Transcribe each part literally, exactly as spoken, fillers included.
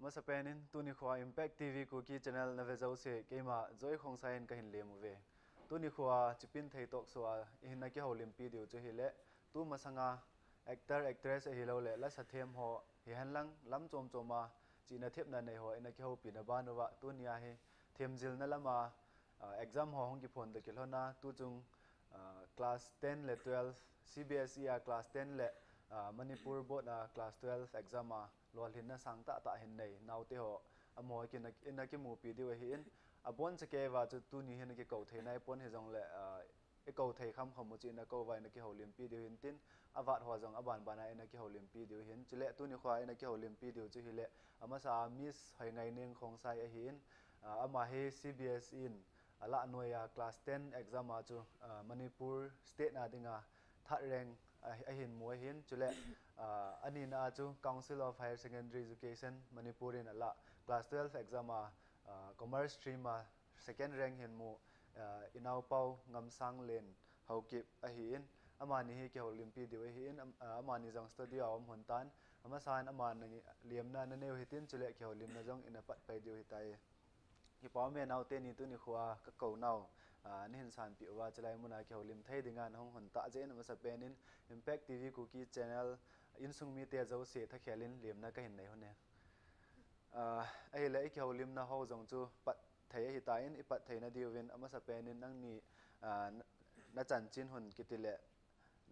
Masapen in tuni khoa Impact T V Kuki channel na ve jouse keima Joy Khongsai in kahin lem uve. Tuni khoa Chipin Thei Talk Show a ihin na kihoulimpi diu chu hile, tu masanga actor, actress ahilouleh lasa them ho hihen lang lam chom chom a chihna thepna nei ho ina kihoupina ban uva, tuni a hi themjilna lama, ah, exam ho hung kiphon ta kilhon a, tu chung, ah, class ten le twelve, C B S E a class ten le, ah, Manipur Board a class twelve exam a lolhinna sang tah tah hin nei naute ho amaho kin ina kimupi diu ahin, abon chakei va chu tuni hin kikou thei nai pon hijongle, ah, i kou thei kham kham u chu ina kou va ina kihoulimpi diu hin tin, avat ho jong aban ban a ina kihoulimpi diu hin. Chule tuni khoa ina kihoulimpi diu chu hile, amasa a Miss Hoingaineng Khongsai ahin, ah, ama hi C B S E in alah noiya class ten exam a chu, ah, Manipur State na dinga third rank a, ahin mu ahin. Chule, ah, anina a chu Council of Higher Secondary Education Manipur in alah class twelve exam a, ah, commerce stream a second rank hin mu, ah, inaopau Ngamsanglen Haokip ahin, amani hi kihoulimpi diu ahin, am-, ah, amani jong studio a um hon tan, amasa in amani lemna na neiu hitin, chule kihoulimna jong ina pat pai diu hitai. Kipa ume naote ni tuni khoa kakou nau, ah, nahin sanpeh uva chulai muna kihoulim thei dinga nahung hon tah jeh in amasapen in Impact T V Kuki channel insung mite jouse thakhel in lemna kahin nei hon e. Ah, ahile i kihoulimna ho jong chu pat thei ahitan, i pat theina diuvin amasapen in nangni, ah, na, na chanchin hon kiti le,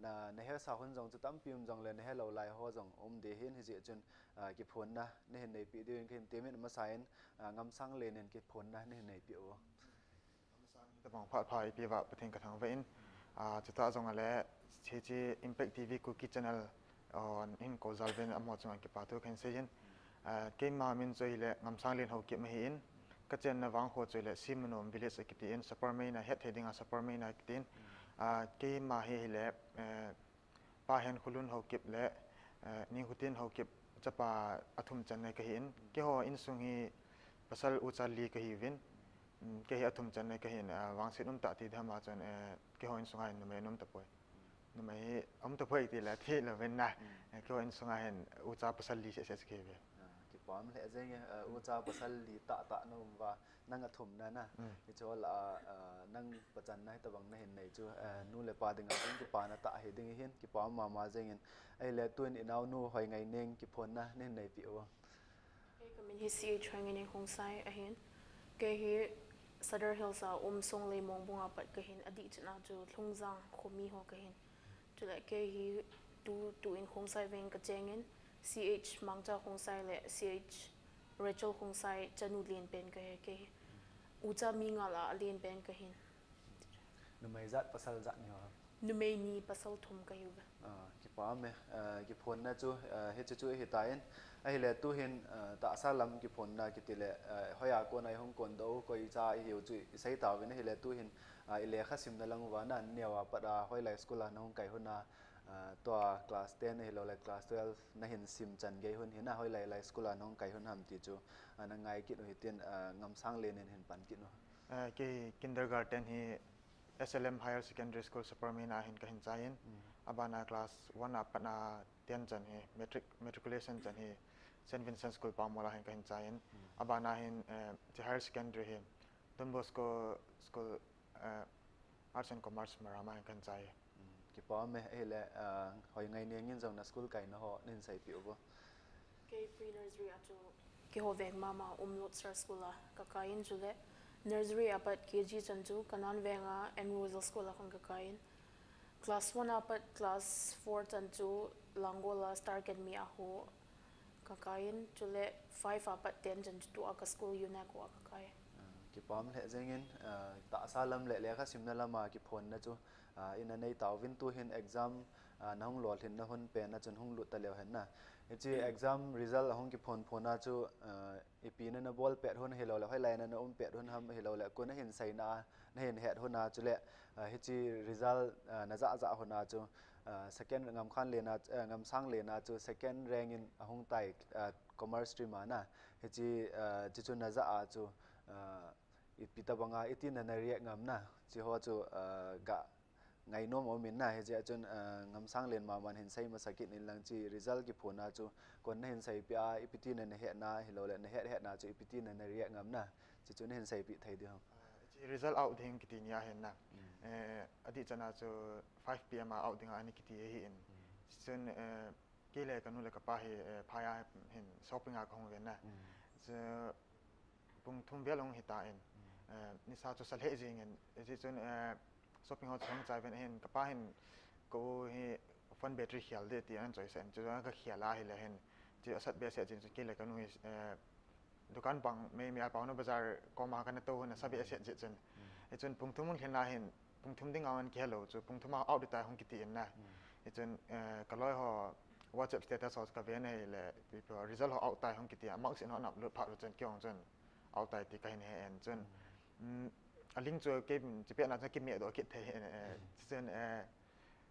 na, na hesa hon jong chu tampi um jongle na helou lai ho jong um ding ahin, hijeh chun, ah, kiphonna nahin neipeh diuvin kahin temin, amasa in, ah, Ngamsanglen in kiphonna nahin neipeh u. Tabang phat pha ipi va Pathen kathangvah in, ah, chutah jongle hiche Impact T V Kuki channel, ah, in kou jal uvin amaho chunga kipa thu kahin seiyin. Ah, keima min chu hile Ngamsanglen Haokip ahin, kachenna vang kho chu hile Simanom village akitin, Sapermeina, hetthei dinga Sapermeina akitin. Ah, keima hi hile, eh, Pa Henkholun Haokip le, eh, Ningkhotin Haokip chapa athum channa kahin. Keiho insung hi pasal ucha li kahiuvin. Mm, kei hi athum channa kahin, ah, vangset um tah ti ding ham a chun, eh, keiho insunga hin numei aum tapoi. Numei hi aum tapoi tile athi louvin na. Mm. Eh, keiho insunga hin ucha pasal li seh seh kahiuve. Ah, kipa um lheh jenge, ah, ucha pasal li tah tah na um uva, nang athumna na. Mm. Hiche lah a, ah, nang pachanna hitabang nahin nei chu, ah, nu le pa dinga jong kipana tah ahi ding ahin, kipa um mama jengin. Ahile tun inaonu Hoingaineng kiphonna nahin neipeh u. Kei kamin hi C H Hoingaineng Khongsai ahin. Kei hi Sadar Hills a um Songlei Mongbung a pat kahin, adih chan a chu Lhungjang khomi ho kahin. Chule kei hi tu, tu in Khongsai veng kachengin, C H Mangcha Khongsai le C H Rachel Khongsai chanu lenpen kahi, kei hi ucha mi nga lah a lenpen kahin. Numei jat pasal jat ni ho? Numei ni pasal thum kahiuve. Ah, kipa ume, ah, kiphonna chu, ah, hiche chu ahitan, ahile tuhin, ah, tahsa lam kiphonna kiti le, ah, hoiya kona ihung kondoh u, koi cha ihiu chu isei tauvin, ahile tuhin, ah, ilekha simna lang uva naneo a pat a hoilai school a nahung kai hon a, ah, tua class ten ahilouleh class twelve nahin sim chan gei hon hi na, hoilai lai school a nahung kai hon ham ti chu, ah, nangai kit u hitin, ah, Ngamsanglen in hin pan kit u. Ah, kei kindergarten hi S L M Higher Secondary School Sapermeina a hin kahin chai in. Mm. Abana class one a pat a ten chan hi, matric, matriculation chan hi Saint Vincent School Pangmol a hin kahin chai in. Mm. Abana hin, eh, hiche higher secondary hi Don Bosco School, eh, Arts and Commerce Maram a hin kahin chai. Mm, kipa ume, ahile, ah, Hoingaineng in jong na school kaina ho nahin seipeh u vo. Kei pre-nursery a chu keiho veng mama Umlot Sar School a kakai in, chule nursery a pat K G chan chu Kanan veng a N Rosal School a khun kakai in. Class one a pat class four chan chu Langol a Star Academy a ho kakai in, chule five a pat ten chan chu tua ka school UNACO a kakai. Ah, kipa um lheh jengin, ah, tahsa lam le lekha simna lama kiphonna chu, ah, ina nei tauvin tuhin exam, ah, nahung lolhinna hon pen a chun hung lut taleu hen na. Hiche exam result ahung kiphon phon a chu, ah, ipi na nabol pet hon ahilouleh, hoilai na naum pet hon ham ahilouleh, koi nahin seina, nahin het hon a chule, ah, hiche result, ah, najah jah hon a chu, ah, second Ngamkhanlen a, ah, Ngamsanglen a chu second rank in ahung tai, ah, commerce stream a na. Hiche, ah, chuchu najah a chu, ah, ipi tabanga, iti na na react ngam na. Hiche ho chu, ah, ga ngainom aumin na, hijeh chun, ah, Ngamsanglen maman hin sei masa kit in lang, hiche result kiphona chu koin nahin seipeh a, ipi tina nahetna, hilou le nahet hetna chu ipi tina nareact ngam na, hiche chu nahin seipeh thei diu ham? Ah, hiche result out ding kiti nia hin na. Eh, adih chana chu five P M a out dinga ana kiti ahin. Hichun, eh, kei le kanu le kapa hi, eh, phai a hin shopping a kahung uvin na. Chu pung thum vel ahung hitan, eh, nisa chu sa lheh jengin, hichun, eh, shopping ho chu hung chai uvin ahin, kapa hin ka u hi phone battery khel ding tin ahin choisah in, chu ka khel a ahile hin, chu asat behseh jin, chu kei le kanu hi, eh, dukan bang meimei a Paona Bazar koma kana tou hun asa behseh jin chun. Hichun pung thum hung lhin a hin, pung thum dinga ana kihelou chu, pung thum a out ding tai hung kiti in na. Hichun, eh, ka loi ho WhatsApp status ho chu ka ven ahile, pi, pi, result ho out tai hung kiti a, marksheet ho ana upload phat chun kei jong chun out tai ti kahin he in chun. Mm, a link chu kei, chupet na chun kimeh doh kit thei in, eh, chun, eh,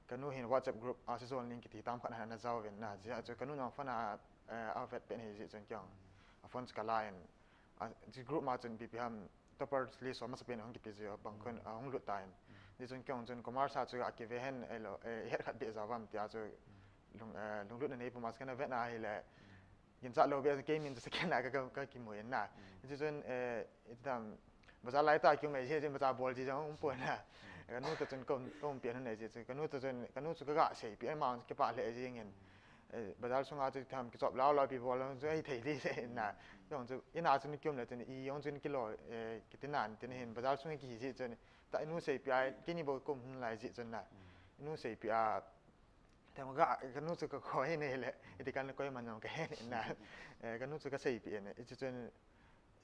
kanu hin WhatsApp group a Sejol Ning kiti tam khat ana jaovin na, hijeh chun kanu jong phone a, eh, avet pen ahi jeh chun kei jong a phone chu ka la in, a, chu group ma chun ipi ham, topper list ho masapen hung kipe jeh a bang khun, ah, hung lut tan. Hijeh chun kei jong chun commerce a chu akive hen, eh, lo, eh, ihet khat beh jao vam tia chu lung, eh, lunglutna nei puma chu kana vet na ahile, ginchat lou beh kei min chu second a ka, ka, ka kimu in na. Hijeh chun, eh, itam, bazar lai tah a kium e, hijeh chun bazar bol ji jong umpon na. Kanu toh chun ka um, ka umpi ahi jeh chun, kanu toh chun, kanu chu ka ga seipeh, ama kipah lheh jengin. Eh, bazar sunga chu tham kichop lou lou pi bol lou chu ahithei ding sei na. Jong chu, in a chun kium le chun, i jong chun kilo, eh, kiti nan, tin hin, bazar sunga kihi jeh chun, ta inu seipeh a, keini bou ka um lai jeh chun na. Inu seipeh a, tham ga, kanu chu ka koi nei le, iti kan koi man jong ka he in na. Eh, kanu chu ka seipeh in, hichun,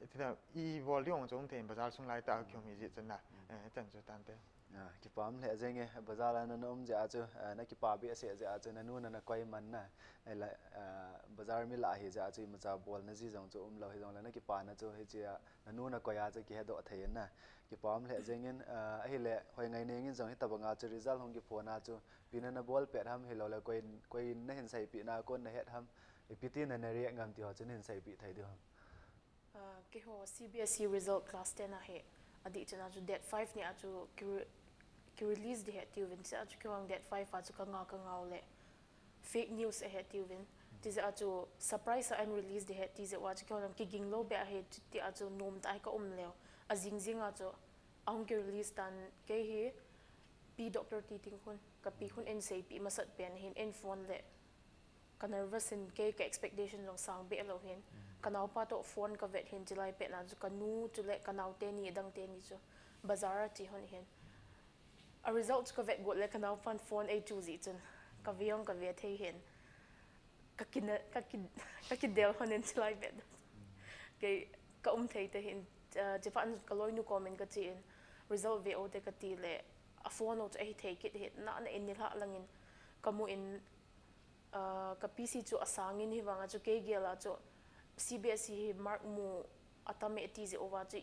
iti na, i bol ding jong chu um thei in bazar sung lai tah a kium hi jeh chun na. Eh, chan chu tante. Ah, kipah lheh jeng e, bazar a na, na um jeh a chu, ah, na kipah behseh jeh a chu, nanu na, na koi man na. Ahile, ah, bazar mi lah ahi jeh a chu, imacha bolna ji jong chu umlou, hijongle na kipana chu, hiche a, nanu na koi a chu kihedoh thei in na. Kipah lheh jengin, ah, ahile, Hoingaineng in jong hitabanga chu result hung kiphona chu, ipi na na bol pet ham, hilou le koiin, koiin nahin seipeh na, koiin nahet ham, ipi tina na react ngam ti ho chu nahin seipeh thei diu ham? Ah, keiho C B S E result class ten ahi, adih chana chu date five ni a chu ki, ki release ding ahi tiuvin, chua chu kei jong date five a chu ka nga ka ngau le fake news ahi tiuvin. Chujeh a chu surprise a ana release ding ahi ti jeh uva chu kei jong kiging lou beh ahi, chuti a chu nom tah a ka um leu. Ajing jing a chu ahung ki release tan, kei hi Pi Doctor Titing khun, ka pi khun ahin seipeh masat pen hin ahin phone le, ka nervous in, kei ka expectation jong sang beh lou hin. Ka naopa toh phone ka vet hin, chulai pet na chu ka nu chule ka nao teni, adang teni chu bazar a che hon hin. A result chu ka vet got le ka naopan phone eichu jeh chun, ka ve jong ka ve thei hin. Ka kina, ka ki, ka kidel hon in chulai pet. Kei ka um thei te hin, ah, chuphat in ka loinu kom in ka che in, result ve o te ka ti le, a phone u chu ahithei kit hin, na, na in nilhah lang in ka mu in, ah, ka P C chu asang in, hivang a chu kei gel a chu C B S E hi mark mu atam e ti jeh uva chu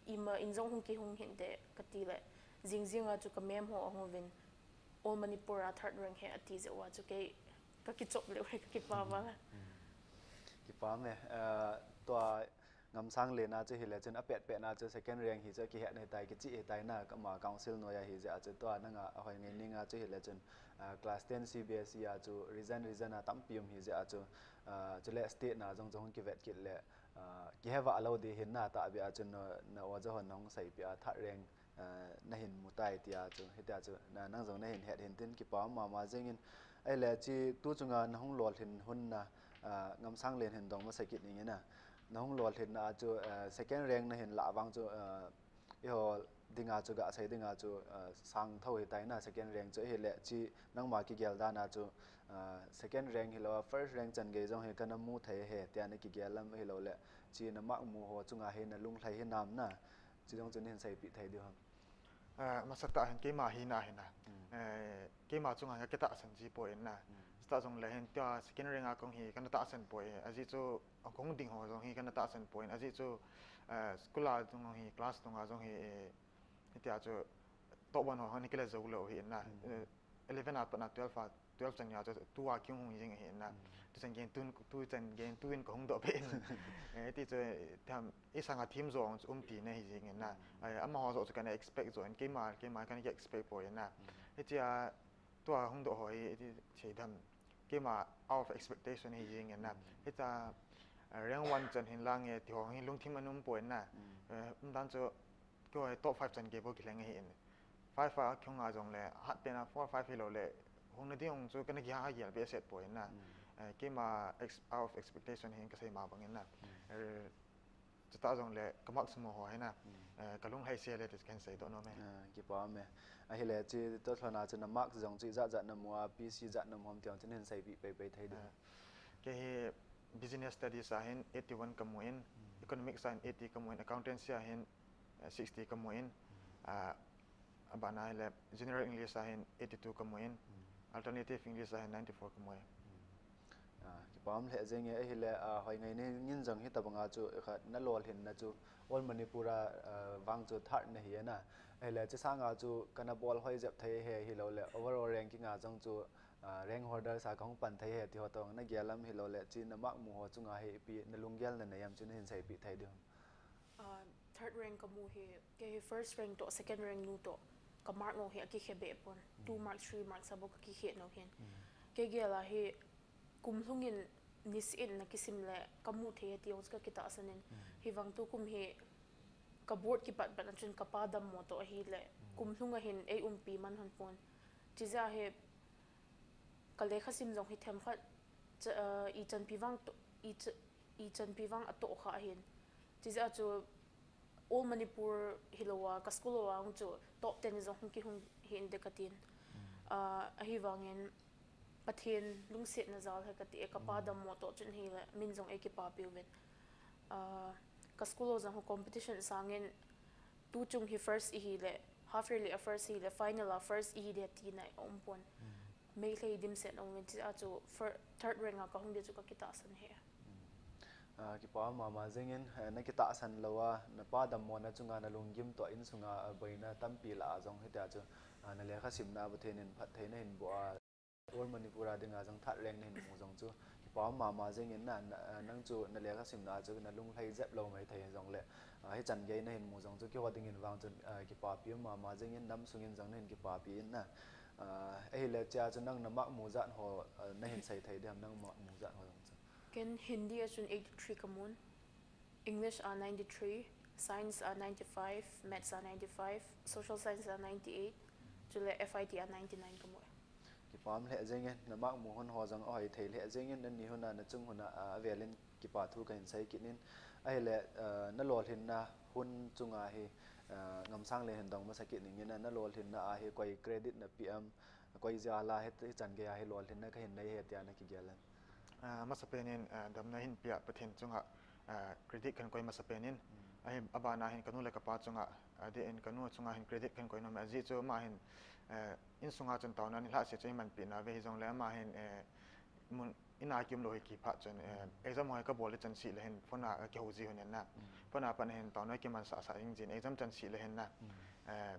ima in jong hung kihung hinte ka ti le, jing jing a chu ka ma'am ho ahung uvin, All Manipur a third rank ahi ati jeh uva chu kei ka kichop leu hi, ka kipah val a. Kipah e, ah, tua Ngamsanglen a chu hile chun apet pet na chu second rank hi chu akihet ahitai, kichih ahitai na, ama council noiya ahi jeh a chu, tua nanga Hoingaineng a chu hile chun, ah, class ten C B S E a chu region region a tampi um ahi jeh a chu, ah, chule state na jong jong hung kivet kit le, ah, kihe vah lou ding hin na, tahbeh a chu na, na oja hon nahung seipeh a third rank, ah, nahin mu tai tia chu, hitia chu na, nang jong nahin het hin tin kipah mama jengin. Ahile chu tu chunga nahung lolhin hun na, ah, Ngamsanglen hin dong masa kit ning in na. Nahung lolhin na a chu, ah, second rank nahin lah vang chu, ah, eiho dinga chu, gasei dinga chu, ah, sang tho ahitai na second rank chu, ahile chu nangma kigel dan a chu, ah, second rank hilou a first rank chan gei jong hi kana mu thei ahi tia na kigel lam ahilou le, chu na mark mu ho chunga hi na lunglhai hinam na. Chu jong chu nahin seipeh thei diu ham? Eh, masatah hin keima hina hina. Eh, keima chunga hin ka kitahsan ji poi na. Chutah jongle hin tua second rank a kahung hi kana tahsan poi. Ajeh chu, kahung ding ho jong hi kana tahsan poi. Ajeh chu, eh, school a jong hi, class tung a jong hi, eh, hitia chu top one ho hin kile jou lou hi na. Eh, eleven a pat na twelve a, twelve chan gei a chu tu a kihung jing ahi na. Tu chan gei in tun, tu chan gei in tu in kahung doh peh in. Eh, ti chu, eh, tham, i sanga thim jong chu um tina hi jing in na. Eh, amaho jong chu kana expect jong in, keima, keima kana expect poi na. Hitia tua hung doh ho hi iti thei dem. Keima out of expectation hi jing in na. Hitia, uh, rank one chan hin lang e ti ho hi lungthim a um poi na. Eh, um dan chu keiho hi top five chan gei bou kilheng ahi in. Five a kihung a jong le hat pen a four five hilou le hung na ding hung chu kana kiha gel behseh poi na. Eh, keima ex-, out of expectation hi kasei ma bang in na. Eh, Chuta jong le ka marks mo ho hi na, eh, ka lunglhai se le ti kahin seidoh nom e. Ah, kipa um e. Ahile chuti toh lhon a chu na marks jong chu ijat jat na mu a, P C jat na mu ham ti jong chu nahin seipeh pei pei thei diu. Ah, kei hi business studies a hin eighty one kamu in, economics a hin eighty kamu in, accountancy a hin, eh, sixty kamu in, ah, Abana hile General English a hin eighty two kamu in, Alternative English a hin ninety four kamu e. Ah, kipa um lheh jeng e, ahile, ah, Hoingaineng in jong hitabang a chu khat na lolhinna chu All Manipur a, ah, vang chu third nahi e na. Ahile, chusang a chu kana bol hoi jep thei e hilou le, overall ranking a jong chu, ah, rank holder sa kahung pan thei e ti ho toh na gel am hilou le, chu na mark mu ho chunga hi ipi na lunggel na nei am chu nahin seipeh thei diu. Ah, third rank kamu hi, kei hi first rank toh, second rank nu toh, ka mark ngou hi akikhe beh pon. Two mark, three mark sa bou kakikhe nou hin. Kei gel a hi, kum lhung in niseh in na kisim le, kamu thei e ti jong chu kakitahsan in. Hivang tukum hi, ka board kipat pat a chun kapa dammo toh ahile, kum lhung a hin ei umpi man hon pon. Chijeh a hi, ka lekha sim jong hi themkhat, cha-, ah, ichanpi vang toh, icha-, ichanpi vang atoh kha ahin. Chijeh a chu All Manipur hilou a, ka school a hung chu top ten jong hung kihung hih in de katin. Ah, ahivangin Pathen lungsetna jal ahi kati e, kapa dammo toh chun hile, min jong ei kipapi uvin. Ah, ka school a jong competition sangin tuchung hi first ihi le, half yearly a first ihi le, final a first ihi de tina um pon. Meitei dimset um in chijeh a chu fir-, third rank a kahung di chu kakitahsan e. Ah, kipa um mama jeng in, eh, na kitahsan lou a, na pa dammo na chunga na lunggim toh insunga, ah, boina tampi lah a jong hitia chu, ah, na lekha simna Pathen in phattheina hin boh a, All Manipur a dinga jong third rank nahin mu jong chu, kipa um mama jeng in na, na, ah, nang chu na lekha simna chu na lunglhai jep lou maithei jong le, ah, hichan gei nahin mu jong chu keiho dingin vang chun, ah, kipapi um mama jeng in nam sungin jong nahin kipapi in na. Ah, ahile chea chu nang na mark mu jat ho, ah, nahin sei thei diam nang mark mu jat ho jong chu. Ken Hindi a chun eighty three kamun, English a ninety three, Science a ninety five, Maths a ninety five, Social Science a ninety eight, chule F I T a ninety nine kamu e. Kipa um lheh jeng e, na mark mu hon ho jong ahoi thei lheh jeng in, nani hon a na chung hon a, ah, avel in kipa thu kahin sei kit in. Ahile, ah, na lolhinna hun chunga hi, ah, Ngamsanglei hin dong masa kit ning in, na lolhinna a hi koi credit na pe am, koi jal a hi, hichan gei a hi lolhinna kahin nei e tia na kigel em? Ah, masapen in, ah, damna hin pia Pathen chunga, ah, credit kahin koi masapen in. Ahi, abana hin kanu le kapa chunga, ah, adeh in kanu chunga hin credit kahin koi nom e. Ajeh chu ama hin, eh, insunga chun taona nilhah se chu eimanpi nauve hijongle ama hin, eh, mun, in a kium lou hi kiphat chun, eh, exam ho kabol le chan seh le hin phone a kakihou ji hon in na. Phone a pat hin taona kimansah sah jing jin exam chan seh le hin na. Eh,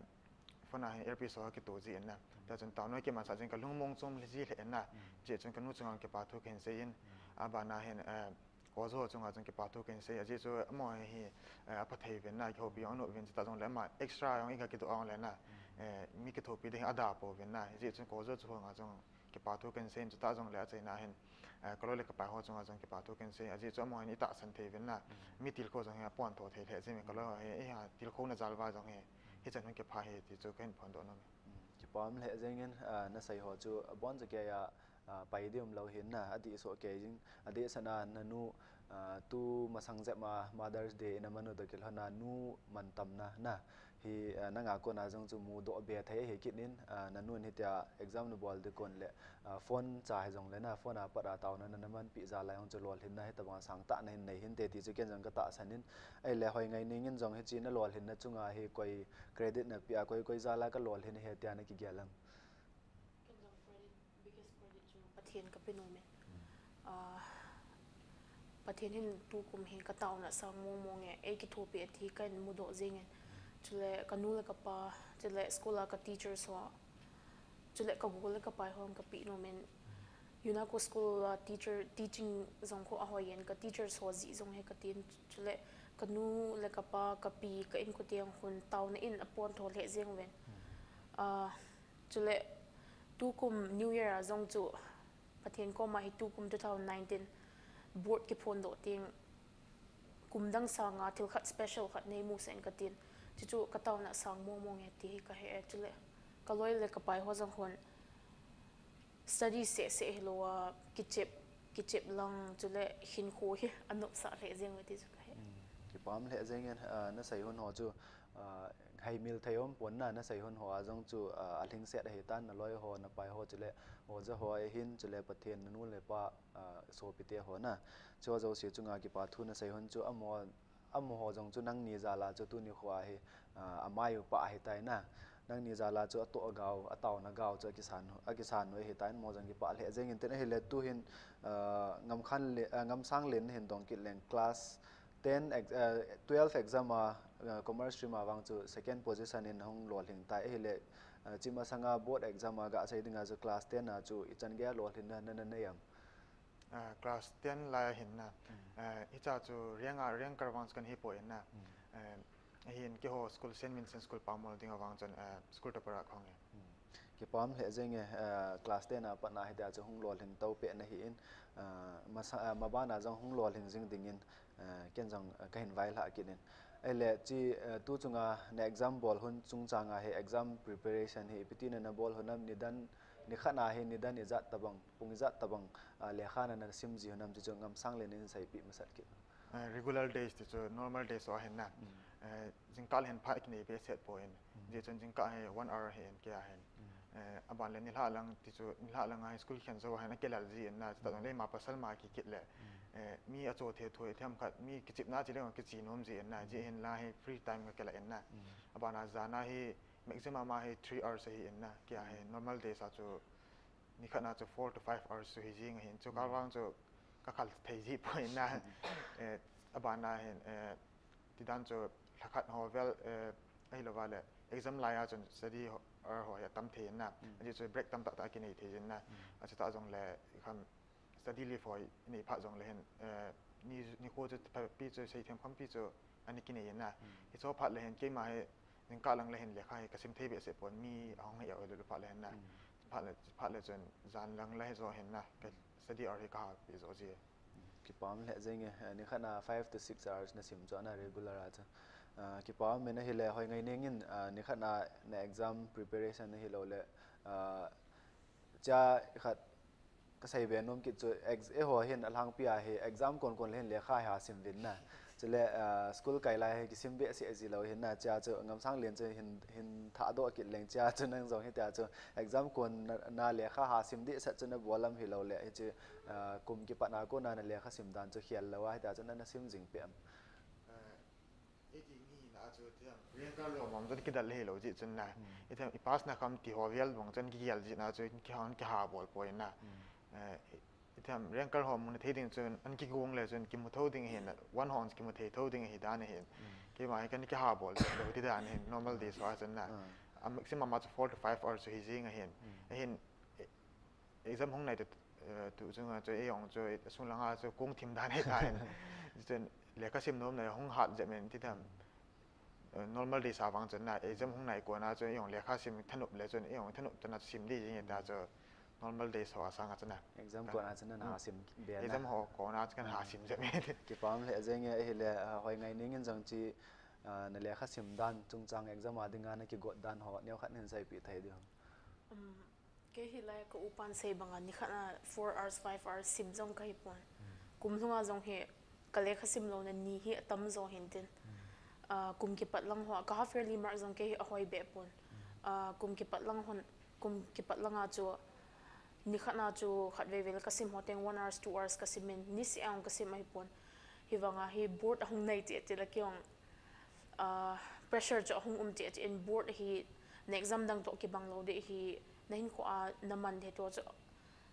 phone a hin earpiece ho kito ji in na. Tia chun taona kimansah jin kalung mong chom le ji le in na. Ajeh chun kanu chunga kipa thu kahin sei in. Abana hin, eh, Kojo chunga chun kipa thu kahin sei, ajeh chu amaho hi, eh, aphathei uvin na, kihoupi jong anu uvin chuta jongle ama extra jong iga kidoh a jongle na, eh, mi kithopi ding ada pouvin na, ajeh chun Kojo chu hung a chun kipa thu kahin sei in chuta jongle achaina hin, eh, kaloi le kapai ho chunga chun kipa thu kahin sei, ajeh chu amaho hin itahsan thei uvin na, mi tilkhou jong hi apon tho thei lheh jin kaloi ho hi, eh, tilkhouna jal uva jong hi, hichan hung kipha hi ti chu kahin phondoh nom e. Kipa um lheh jeng in, ah, nasei ho chu abon chu kei a, ah, pai ding umlou hin na, adih soh kei jing, adeh sanga nanu, ah, tu masang jep a Mother's Day in amanu toh kilhon a nu mantam na, na. Hi, ah, nanga kona jong chu mudoh be thei ahi kit in, ah, nanun hitia exam nabol ding kon le, ah, phone cha hijongle na, phone a pat a taona namanpi jal a jong chu lolhinna hitabang sangtah nahin nei hinte ti chu ken jong katahsan in, ahile Hoingaineng in jong hiche na lolhinna chunga hi koi credit nape a, koi, koi jal a kalolhin ahi tia nakigel em? Ken jong credit, biggest credit chu Pathen kape nom e. Ah, Pathen hin tukum hi kataona sang mong mong e, eikithopi e ti kahin mudoh jeng in. Chule kanu le kapa, chule school a ka teachers ho, chule kagol le kapai hon kapeh nom in. UNACO school a teacher, teaching jong khu ahoi in, ka teachers ho jeh jong hi katin, chule kanu le kapa, kapi, ka inkote jong khun taona in apon tho lheh jeng uvin. Ah, Chule tukum New Year a jong chu Pathen koma hi tukum two thousand nineteen board kiphondoh teng kum dang sanga thil khat special khat neimusah in katin. Chuchu kataona sang mong mong e ti hi kahe e. Chule kaloi le kapai ho jong hon study seh seh hilou a kichep, kichep lang chule hinkho hi anopsah lheh jeng uve ti chu kahe. Kipah lheh jeng e, nasei hon ho chu, haimil thei um pon na, nasei hon ho a jong chu, alhingset ahitan, naloi ho, napai ho chule oja ho ahin, chule Pathen, nanu le pa, sopite ho na. Chu jouse chunga kipa thu nasei hon chu amaho, amaho jong chu nangni jal a chu tuni khoa hi, amai upa ahitai na. Nangni jal a chu atoh gau, ataona gau chu akisan, akisan u ahitan, amaho jong kipah lheh jeng in tin ahile tuhin, Ngamkhan le, Ngamsanglen hin dong kit leng class ten, twelve exam a, commerce stream a vang chu second position in hung lolhing tai ahile, chi masanga board exam a gasei dinga chu class ten a chu ichan gei a lolhinna nanei am? Class ten lai ahin na. Hicha chu rank a, ranker vang chu kahi poi na. Ahin keiho school Saint Vincent School Pangmol dinga vang chun school topper a kahung e. Kipah lheh jeng e, class ten a pat na hitia chu hung lolhing to peh nahin, masa, mabana jong hung lolhing jing dingin, ken jong kahin vailhah kit in. Ahile chi, tu chunga na exam bol hun chungchanga hi exam preparation hi ipi tina nabol hon am, nidan, nikhat na hi nidan ijat tabang, pung ijat tabang, lekha nana sim ji hon am, chuchu Ngamsanglen in seipeh masat kit. Regular days ti chu normal days ho ahin na. Jingkah le hin phat kinei behseh poi. Hijeh chun jingkah hi one hour ahin kei a hin. Aban le nilhah lang ti chu, nilhah lang a hi school kikhen jou a hin akilel ji in na, chutah jongle ima pasal ma kikit le, mi acho thei thou, themkhat mi kichepna chele kiche nom ji in na, hijeh hin la hi free time kakila in na. Aban a jan a hi maximum a hi three hours ahi in na, kei a hi normal days a chu nikhat na chu four to five hours chu hi jing ahin, chu kal vang chu kakhal thei ji poi na. Aban a hin, tidan chu lhakhat ho vel, ahilouva le exam lai a chun study hour ho hi atam thei in na. Ajeh chu break tamtah tah kinei thei jin na. Achutah jongle kham study leave ho inei phat jongle hin, ni, nikho chu phapi chu seithem khampi chu ana kinei in na. Hicho phat le hin keima hi jingkah lang le hin lekha hi kasim thei behseh pon, mi ahung hi a lulu phat le hin na. Phat le, phat le chun jan lang le hijo hin na, ka study hour hi kahapi jo ji. Kipah lheh jeng e, nikhat na five to six hours nasim chu ana regular a chu. Kipah men ahile hoi ngai nengin, nikhat na na exam preparation ahilou le, cha khat kasei be nom kit chu, eiho hin alhangpi a hi exam kon kon le hin lekha hi asim uvin na. Chule school kai lai hi kisim behseh ji lou hin na, chia chu Ngamsanglen chu hin, hin thahdoh kit leng, chia chu nang jong hitia chu exam kon na, na lekha asim dehset chu nabol am, hilou le hiche kum kipat na kona na lekha sim dan chu khel lou a hitia chu nana sim jing peh am? Iti mi na chu tiam, ranker lom mong chun kidal hilou jeh chun na. Itiam i pass na kham ti ho vel bang chun kigel jeh na chu kihon kihabol poi na. Itiam ranker ho muna thei ding chun an kigong le chun kimu thou ding ahin, one hon kimu thei thou ding ahi dan ahin. Keima hi kan kihabol lou ti dan ahin, normal days ho a chun na. A maximum a chu four to five hours chu hi jing ahin. Ahin, exam hung nai tu, tu chunga chu eijong chu sung langa chu kong thim dan ahitan. Chun lekha sim nom na hung hat jep in titam. Normal days a vang chun na exam hung nai kona chu eijong lekha sim thanop le chun eijong thanop tana sim di jing ta chu normal days ho a sanga chun na. Exam kona chun na sim be na. Exam ho kona chu kan ha sim jep in. Kipah lheh jeng e, ahile hoi ngai nengin jong chi, na lekha sim dan chungchang exam a dinga na kigot dan ho neokhat hin seipeh thei diu? Kei hilai ka upan sei banga nikhat na four hours, five hours sim jong kahi pon. Kum lhunga jong hi ka lekha sim louna ni hi atam jo hin tin. Kum kipat lang ho ka half yearly mark jong kei hi ahoi be pon. Kum kipat lang hon, kum kipat langa chu nikhat na chu khatvei vei le kasim ho teng one hours, two hours kasim in, niseh a jong kasim ahi pon. Hivanga hi board ahung nai ti, ti le kei jong pressure chu ahung um ti, ti in board hi na exam dang toh kibang lou ding hi, na hinkho a na man thei to chu,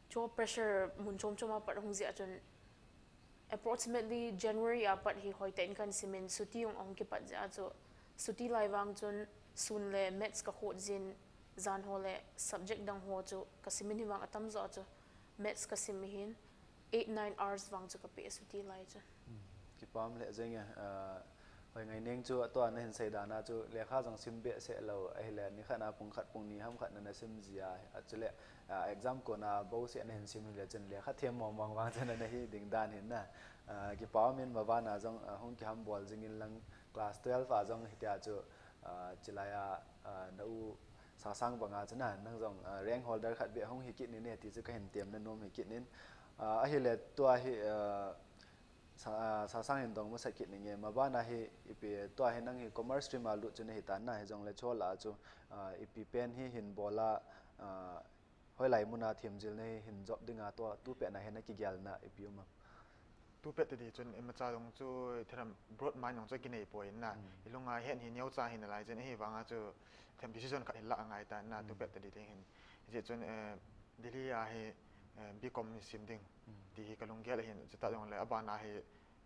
chu pressure mun chom chom a pat ahung jeh a chun approximately January a pat hi hoitah in kan sim in, chuti jong ahung kipat jeh a chu chuti lai vang chun sun le maths kakhot jin, jan ho le subject dang ho chu kasim in, hivang atam jo a chu maths kasim ahin, eight, nine hours vang chu kapeh chuti lai chu. Kipah lheh jeng e, Hoingai Neng chu tua nahin seidan a chu lekha jong sim behseh lou ahile nikhat a pung khat pung ni ham khat nana sim jia, achule, ah, exam kona bouseh nahin sim hile chun lekha them mong mong vang chu nana hi ding dan hin na. Ah, kipa umin maban a jong, ah, hung kiham bol jing in lang class twelve a jong hitia chu, ah, chilai a, ah, na u Sasang banga chu na, nang jong, ah, rank holder khat beh hung hi kit nin e ti chu kahin temna nom hi kit nin. Ah, ahile tua hi, ah, Sa, ah, Sasang hin dong masa kit ninge, maban a hi ipi tua hi nang hi commerce stream a lut chu nahi tan na, hijongle chol a chu, ah, ipi pen hi hin bol a, ah, hoilai mun a themjil nahi hin jop ding a tua tu pen a hi na kigel na ipi um am? Tu pen tadi chun imacha dong chu thiram broad mind dong chu kinei poi na. Ilung a hen hi neocha hi nalai chun ahivang a chu thiram decision khat hi la angai ta na tu pen tadi ding hin. Hijeh chun, eh, Delhi a hi, eh, B Com hi sim ding ti hi kalunggel ahin, chuta jongle aban a hi,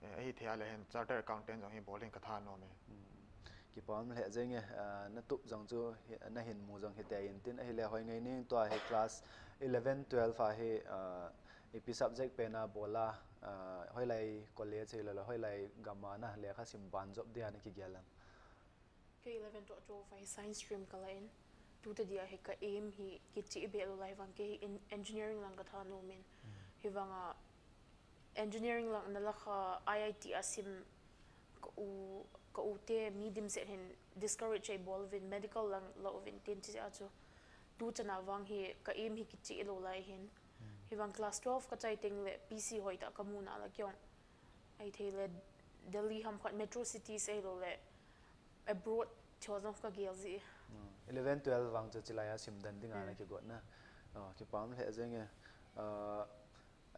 eh, ahithei a le hin chartered accountant jong hi bol in katha nom e. Kipa um lheh jenge, ah, natup jong chu hi, nahin mu jong hitei in tin ahile Hoingai Neng tua hi class eleven, twelve a hi, ah, ipi subject pen a bol a, ah, hoilai college hilou le hoilai gam a na lekha sim ban jop dia nakigel am? Kei eleven to twelve a hi science stream kala in, tu tadi a hi ka aim hi kicheh beh lou lai vang kei hi en-, engineering lang katha nom in. Hivang a engineering lang nala kha I I T a sim ka u, ka u te mi dimset hin discourage ei bol uvin medical lang la uvin tin chijeh a chu tu chan a vang hi ka aim hi kicheh lou lai hin. Hivang class twelve kachai teng le P C hoitah kamu na la kei jong ahithei le Delhi ham khat metro cities ahilou le abroad chu jong kagel ji. Eleven, twelve vang chu chilai a sim den ding a nakigot na. Oh, kipa um lheh jenge. Ah,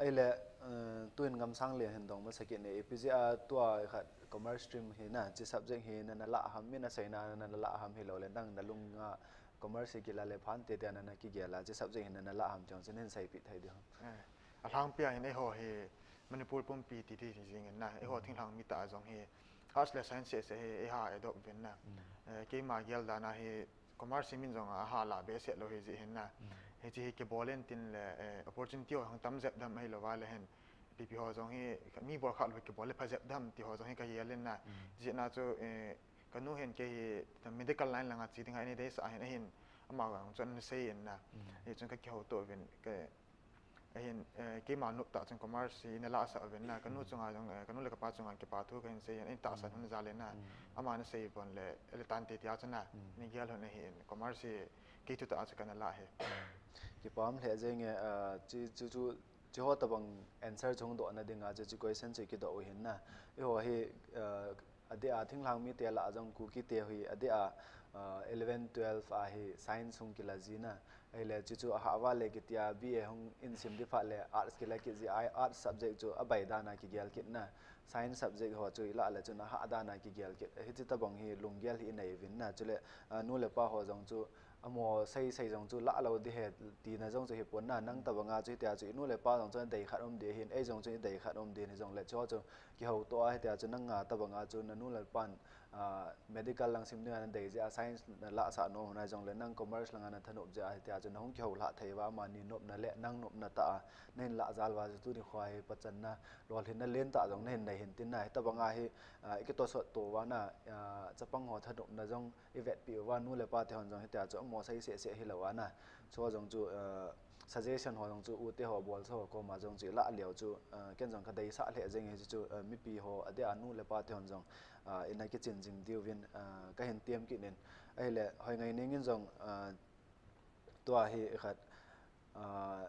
ahile, eh, tuin Ngamsanglian hin dong masa kit ne, ipi jeh a tua khat commerce stream hi na, chi subject hi nana la ham, mi naseina nana la ham hilou le nang nalung a commerce hi kila le phan tete a nana kigel a, chi subject hi nana la ham ti jong chu nahin seipeh thei diu ham? Eh, alhangpi a hin eiho hi Manipur pumpi titi jing in na, eiho thinglhang mi tah a jong hi arts le science seh seh hi eiha adopt uvin na. Eh, keima gel dan a hi commerce hi min jong aha la behseh lou hi jeh hin na. Hiche hi kibol in tin le, eh, opportunity ho hung tam jep dem ahilou va le hin. Ipi ipi ho jong hi mi bol kha lou kibol le pha jep dem ti ho jong hi kagel in na. Jeh a chu, eh, kanu hin kei hi medical line lang a che ding a nei deisah hin ahin ama jong chu anasei in na. Hichun kakihouto uvin ka Ahin, eh, keima nop tah chun commerce hi ina lahsah uvin na, kanu chunga jong, eh, kanu le kapa chunga kipa thu kahin sei in, ahin tahsan hun jal in na, ama nasei pon le, ele tante tia chun na, nagel hun ahin, commerce hi kei thutah a chu kana lah hi. Kipa um lheh jenge, eh, chi, chu, chu, chi ho tabang answer chu hung dohna dinga chu, chi question chu kidoh u hin na. Eiho hi, eh, adeh a thinglhang mite lah a jong Kuki te hi adeh a, ah, eleven, twelve a hi science hung kila ji na. Ahile chuchu ahah uva le kitia B A hung in sim di phat le arts kila kit ji a, arts subject chu abai dan a kigel kit na. Science subject ho chu ilah le chun ahah dan a kigel kit. Hichi tabang hi lunggel hi inei uvin na. Chule, ah, nu le pa ho jong chu amo sei sei jong chu lah lou di ahi tina jong chu hipon na, nang tabanga chu hitia chu inu le pa jong chu nadei khat um di ahin, ei jong chu idei khat um di ahin, hijongle chu chu kihouto a hitia chu nanga tabanga chu nanu le pan, ah, medical lang sim dinga nadei jeh a science nalahsah nom hon a hijongle nang commerce langa nathanop jeh a hitia chu nahung kihoulhah thei uva amani nopna le nang nopna tah a nahin lah jal uva chu tuni khoa hi pachanna lolhinna lentah jong nahin nei hin tin na, hitabanga hi, ah, ikitosot to uva na, ah, chapang ho thanopna jong ivetpi uva, nu le pa te hon jong hitia chu amo sei seh seh hilou a na. Chu jong chu, eh, suggestion ho jong chu u te ho bol sa ho koma jong chu ilah leu chu, eh, ken jong kadeisah lheh jeng hi chu, eh, mipi ho adeh a nu le pa te hon jong, eh, ina kichin jing diuvin, eh, kahin tem kit in. Ahile, Hoingai Neng in jong, eh, tua hi khat, ah,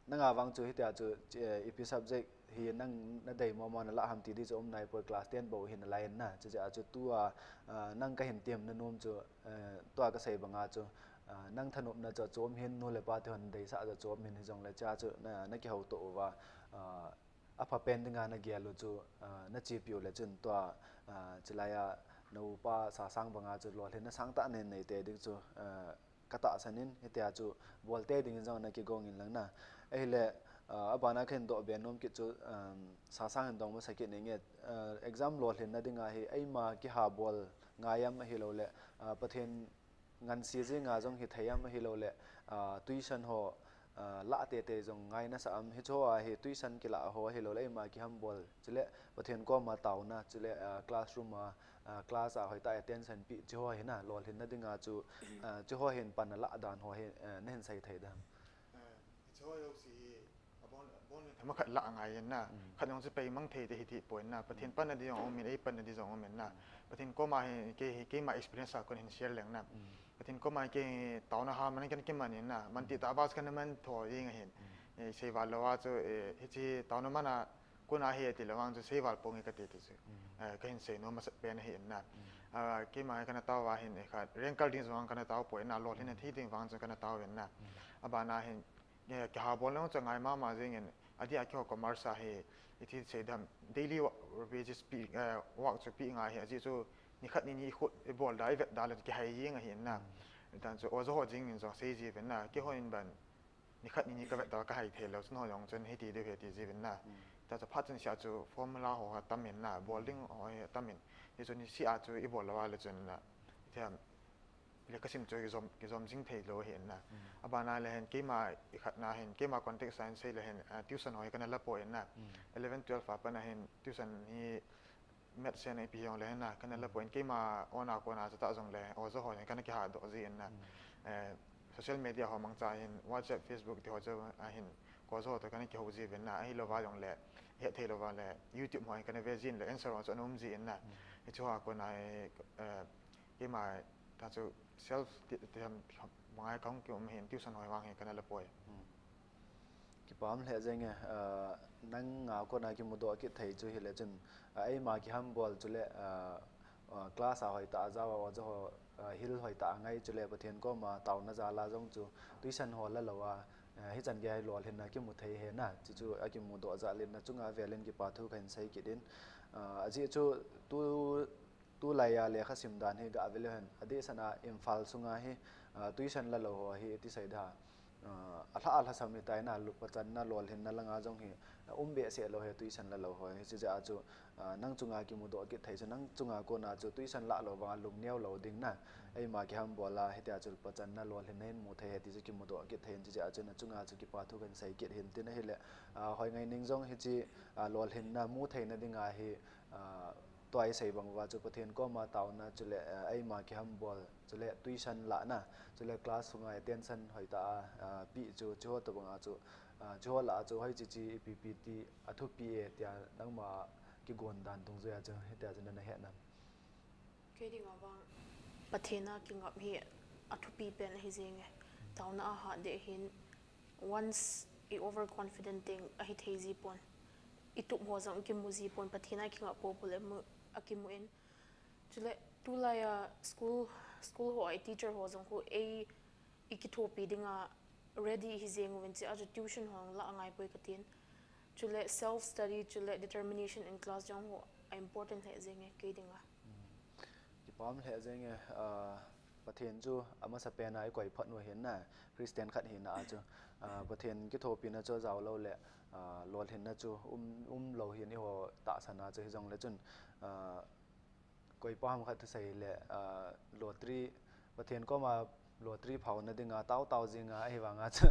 nanga vang chu hitia chu, eh, ipi subject hi nang nadei mama nalah ham ti di chu um naipoi, class ten bou hi nalai in na. Chujeh a chu tua, ah, nang kahin temna nom chu, eh, tua kasei banga chu, ah, nang thanopna chu achom hin, nu le pa te hon deisah chu achom hin, hijongle cha chu na, nakihouto uva, ah, apha pen dinga nagel u chu, ah, nachepi u le chun tua, ah, chilai a na upa Sasang banga chu lolhinna sangtah nahin nei tei ding chu, ah, katahsan in, hitia chu bol tei dingin jong nakigong in lang na. Ahile, ah, abana kahin doh be nom kit chu, um, Sasang hin dong masa kit ninge, ah, exam lolhinna dinga hi eima kiha bol ngai am ahilou le, ah, Pathen ngansi jenga jong hithei am ahilou le, ah, tuition ho, ah, lah tei tei jong ngai nasah am, hichu a hi tuition kilah ho ahilou le eima kiham bol, chule Pathen koma taona, chule, ah, classroom a, ah, class a hoitah attention pe, chuho hi na, lolhinna dinga chu, ah, chuho hin pan alah dan ho hi, ah, nahin sei thei dem? Eh, chuho jouse hi, abon, abon thema khat lah ngai in na, khat jong chu peimang thei te hi ti poi na, Pathen panna di jong um in, ei panna di jong um in na. Pathen koma hi, kei hi, keima experience a kon hin share leng na. Pathen koma hi kei hi taona ha man kan kiman in na, man ti ta bas kan man tho jing ahin. Eh, seival lou a chu, eh, hiche taona man a, kona hi ati lou vang chu seival ponge kati ti chu. Eh, kahin sei nom masat pen ahi in na. Ah, keima kana tao va hin, eh, khat, rengkal ding jong kana tao poi na, lolhinna thei ding vang chu kana tao in na. Abana hin, eh, kiha bol nung chu ngai mama jing in, adia kiho commerce a hi, iti sei dem, daily wa-, wages pe, eh, work chu pe ngai hi, ajeh chu nikhat nini khut ibol da, ivet da le kihai jing ahi in na. Tan chu oja ho jing in jong sei ji ven na, keiho in ban, nikhat nini kavet da kahai thei lou, chun ho jong chun hiti diu hi ti ji ven na. Ta chu phat chun sia chu formula ho atam in na, bol ding ho hi atam in. Ti chu nisia chu ibol lou a le chun na, ithiam, le kasim chu kijom, kijom jing thei lou ahi in na. Abana le hin keima ikhat na hin, keima context a hin sei le hin, ah, tuition ho hi kana la poi in na. Eleven, twelve a pat a hin tuition hi maths a ipi jong le hin na, kana la poi in keima ona kona chu ta jong le, oja ho hin kana kiha doh ji in na. Eh, social media ho mangcha hin, WhatsApp, Facebook ti ho chu ahin, ko jo to kana kihou ji ven na, ahilou va jong le, he thei lou va le, YouTube ho hin kana ve ji in le, answer ho chu ana um ji in na. Hichu ha kona, eh, keima ta chu self ti, ti ham, ti ham, mangai kong ki um hin tuition ho vang hi kana la poi. Kipah lheh jeng e, ah, nang a kona kimudoh kit thei chu hile chun, ah, eima kihambol chule, ah, ah, class a hoitah a jao a, oja ho, ah, hil hoitah a ngai chule Pathen koma taona jal a jong chu tuition ho la lou a, ah, hichan gei lolhinna kimu thei ahi na, chuchu akimudoh jal in na chunga velin kipa thu kahin sei kit in, ah, ajeh chu tu Tulai a lekha sim dan hi gah ve leu hen, adehset a Imphal sunga hi, ah, tuition la lou ho hi iti sei da, ah, alha, alhasam hitai na, lu-, pachanna lolhinna langa jong hi, ah, um behseh lou hi tuition la lou ho hi, hiche jeh a chu, ah, nang chunga kimudoh kit thei chu, nang chunga kona chu tuition la lou vanga lungneo lou ding na, eima kihambol a, hitia chu pachanna lolhinna in mu thei hi ti chu kimudoh kit thei in, hiche jeh a chu na chunga chu kipa thu kahin sei kit hin tin ahile, ah, Hoingaineng jong hiche, ah, lolhinna mu theina dinga hi, ah, Tua isei bang uva chu Pathen koma taona chule, eh, eima kihambol chule tuition lahna chule class sunga attention hoitah a, ah, pe chu, chuho tobang a chu, ah, chuho lah a chu hoiche che ipi ipi ti athupi e tia nangma kigon dan dungjuia chu hitia chu nana het nam? Kei dinga vang Pathen a kingap hi athupi pen ahi jenge. Taona ahat deh hin once i overconfident teng ahi thei ji pon. I tup ho jong kimu ji pon, Pathen a kingap popo le mu, akimu in. Chule tulai a school, school ho a i teacher ho jong khu ei i kithopi dinga ready hi jeng uvin, chea chu tuition ho la angai poi katin. Chule self study, chule determination in class jong ho a important lheh jenge kei dinga. Kipah lheh jenge, ah, Pathen chu amasa pen a i koi phat u ahin na, Christian khat hina a chu, ah, Pathen kithopina chu ajao lou le, ah, lolhinna chu um, um lou hin eiho tahsan a chu hijongle chun, ah, koipa ham khat thusei le, ah, lottery, Pathen koma lottery phauna dinga tao tao jinga, ahivanga chu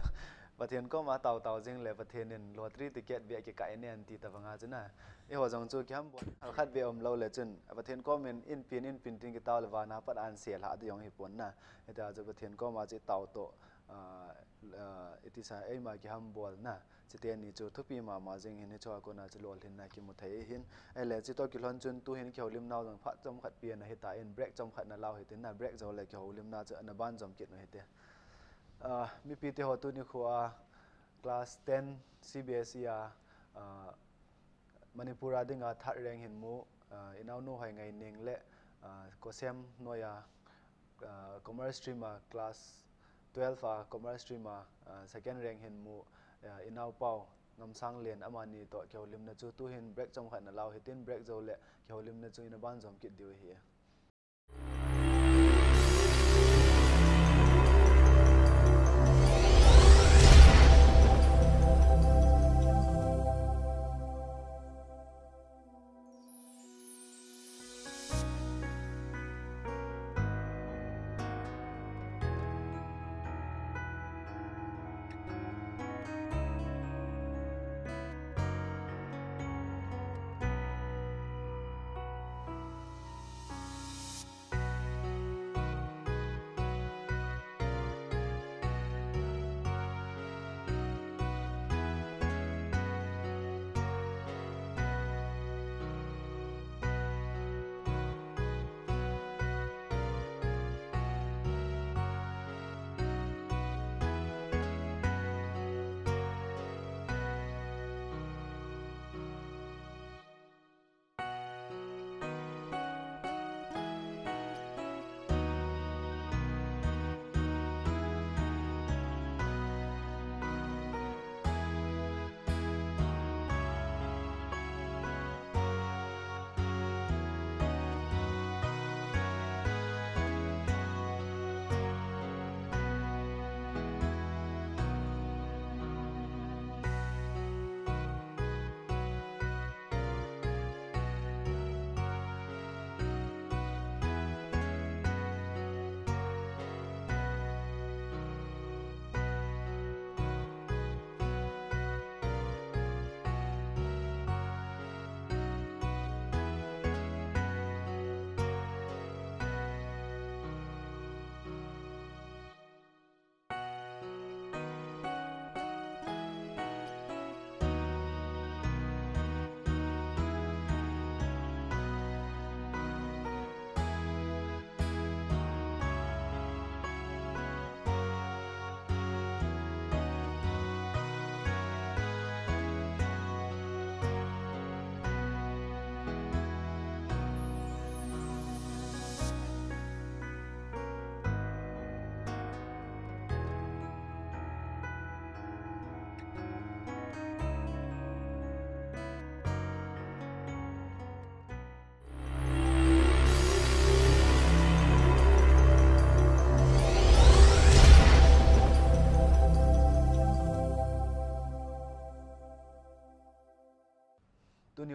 Pathen koma tao tao jing le Pathen in lottery ticket beh kikai nen ti tabanga chu na. Eiho jong chu kihambol khat beh um lou le chun Pathen komin in pin, in pin tin kitao le vana pat an se lha ding jong hi pon na. Hitia chu Pathen koma chu i tao toh, ah, ah, iti sa eima kihambolna. Chuteni chu thupi mama jing hin, hichea kona chu lolhinna kimu thei hin. Ahile chutoh kilhon chun tuhin kihoulimnau jong phat chomkhat pi ana hitan, break chomkhat nalau hitin na, break jou le kihoulimna chu ana banjom kit u hite. Ah, mipi teho tuni khoa class ten C B S E a, ah, Manipur a dinga third rank hin mu, ah, i naonu Hoingaineng le, ah, Kosem noija, ah, commerce stream a class twelve a commerce stream a, ah, second rank hin mu, ah, i naopa u Ngamsanglen, amani toh kihoulimna chu tuhin break chomkhat nalau hitin, break jou le kihoulimna chu ina banjom kit diu ahi.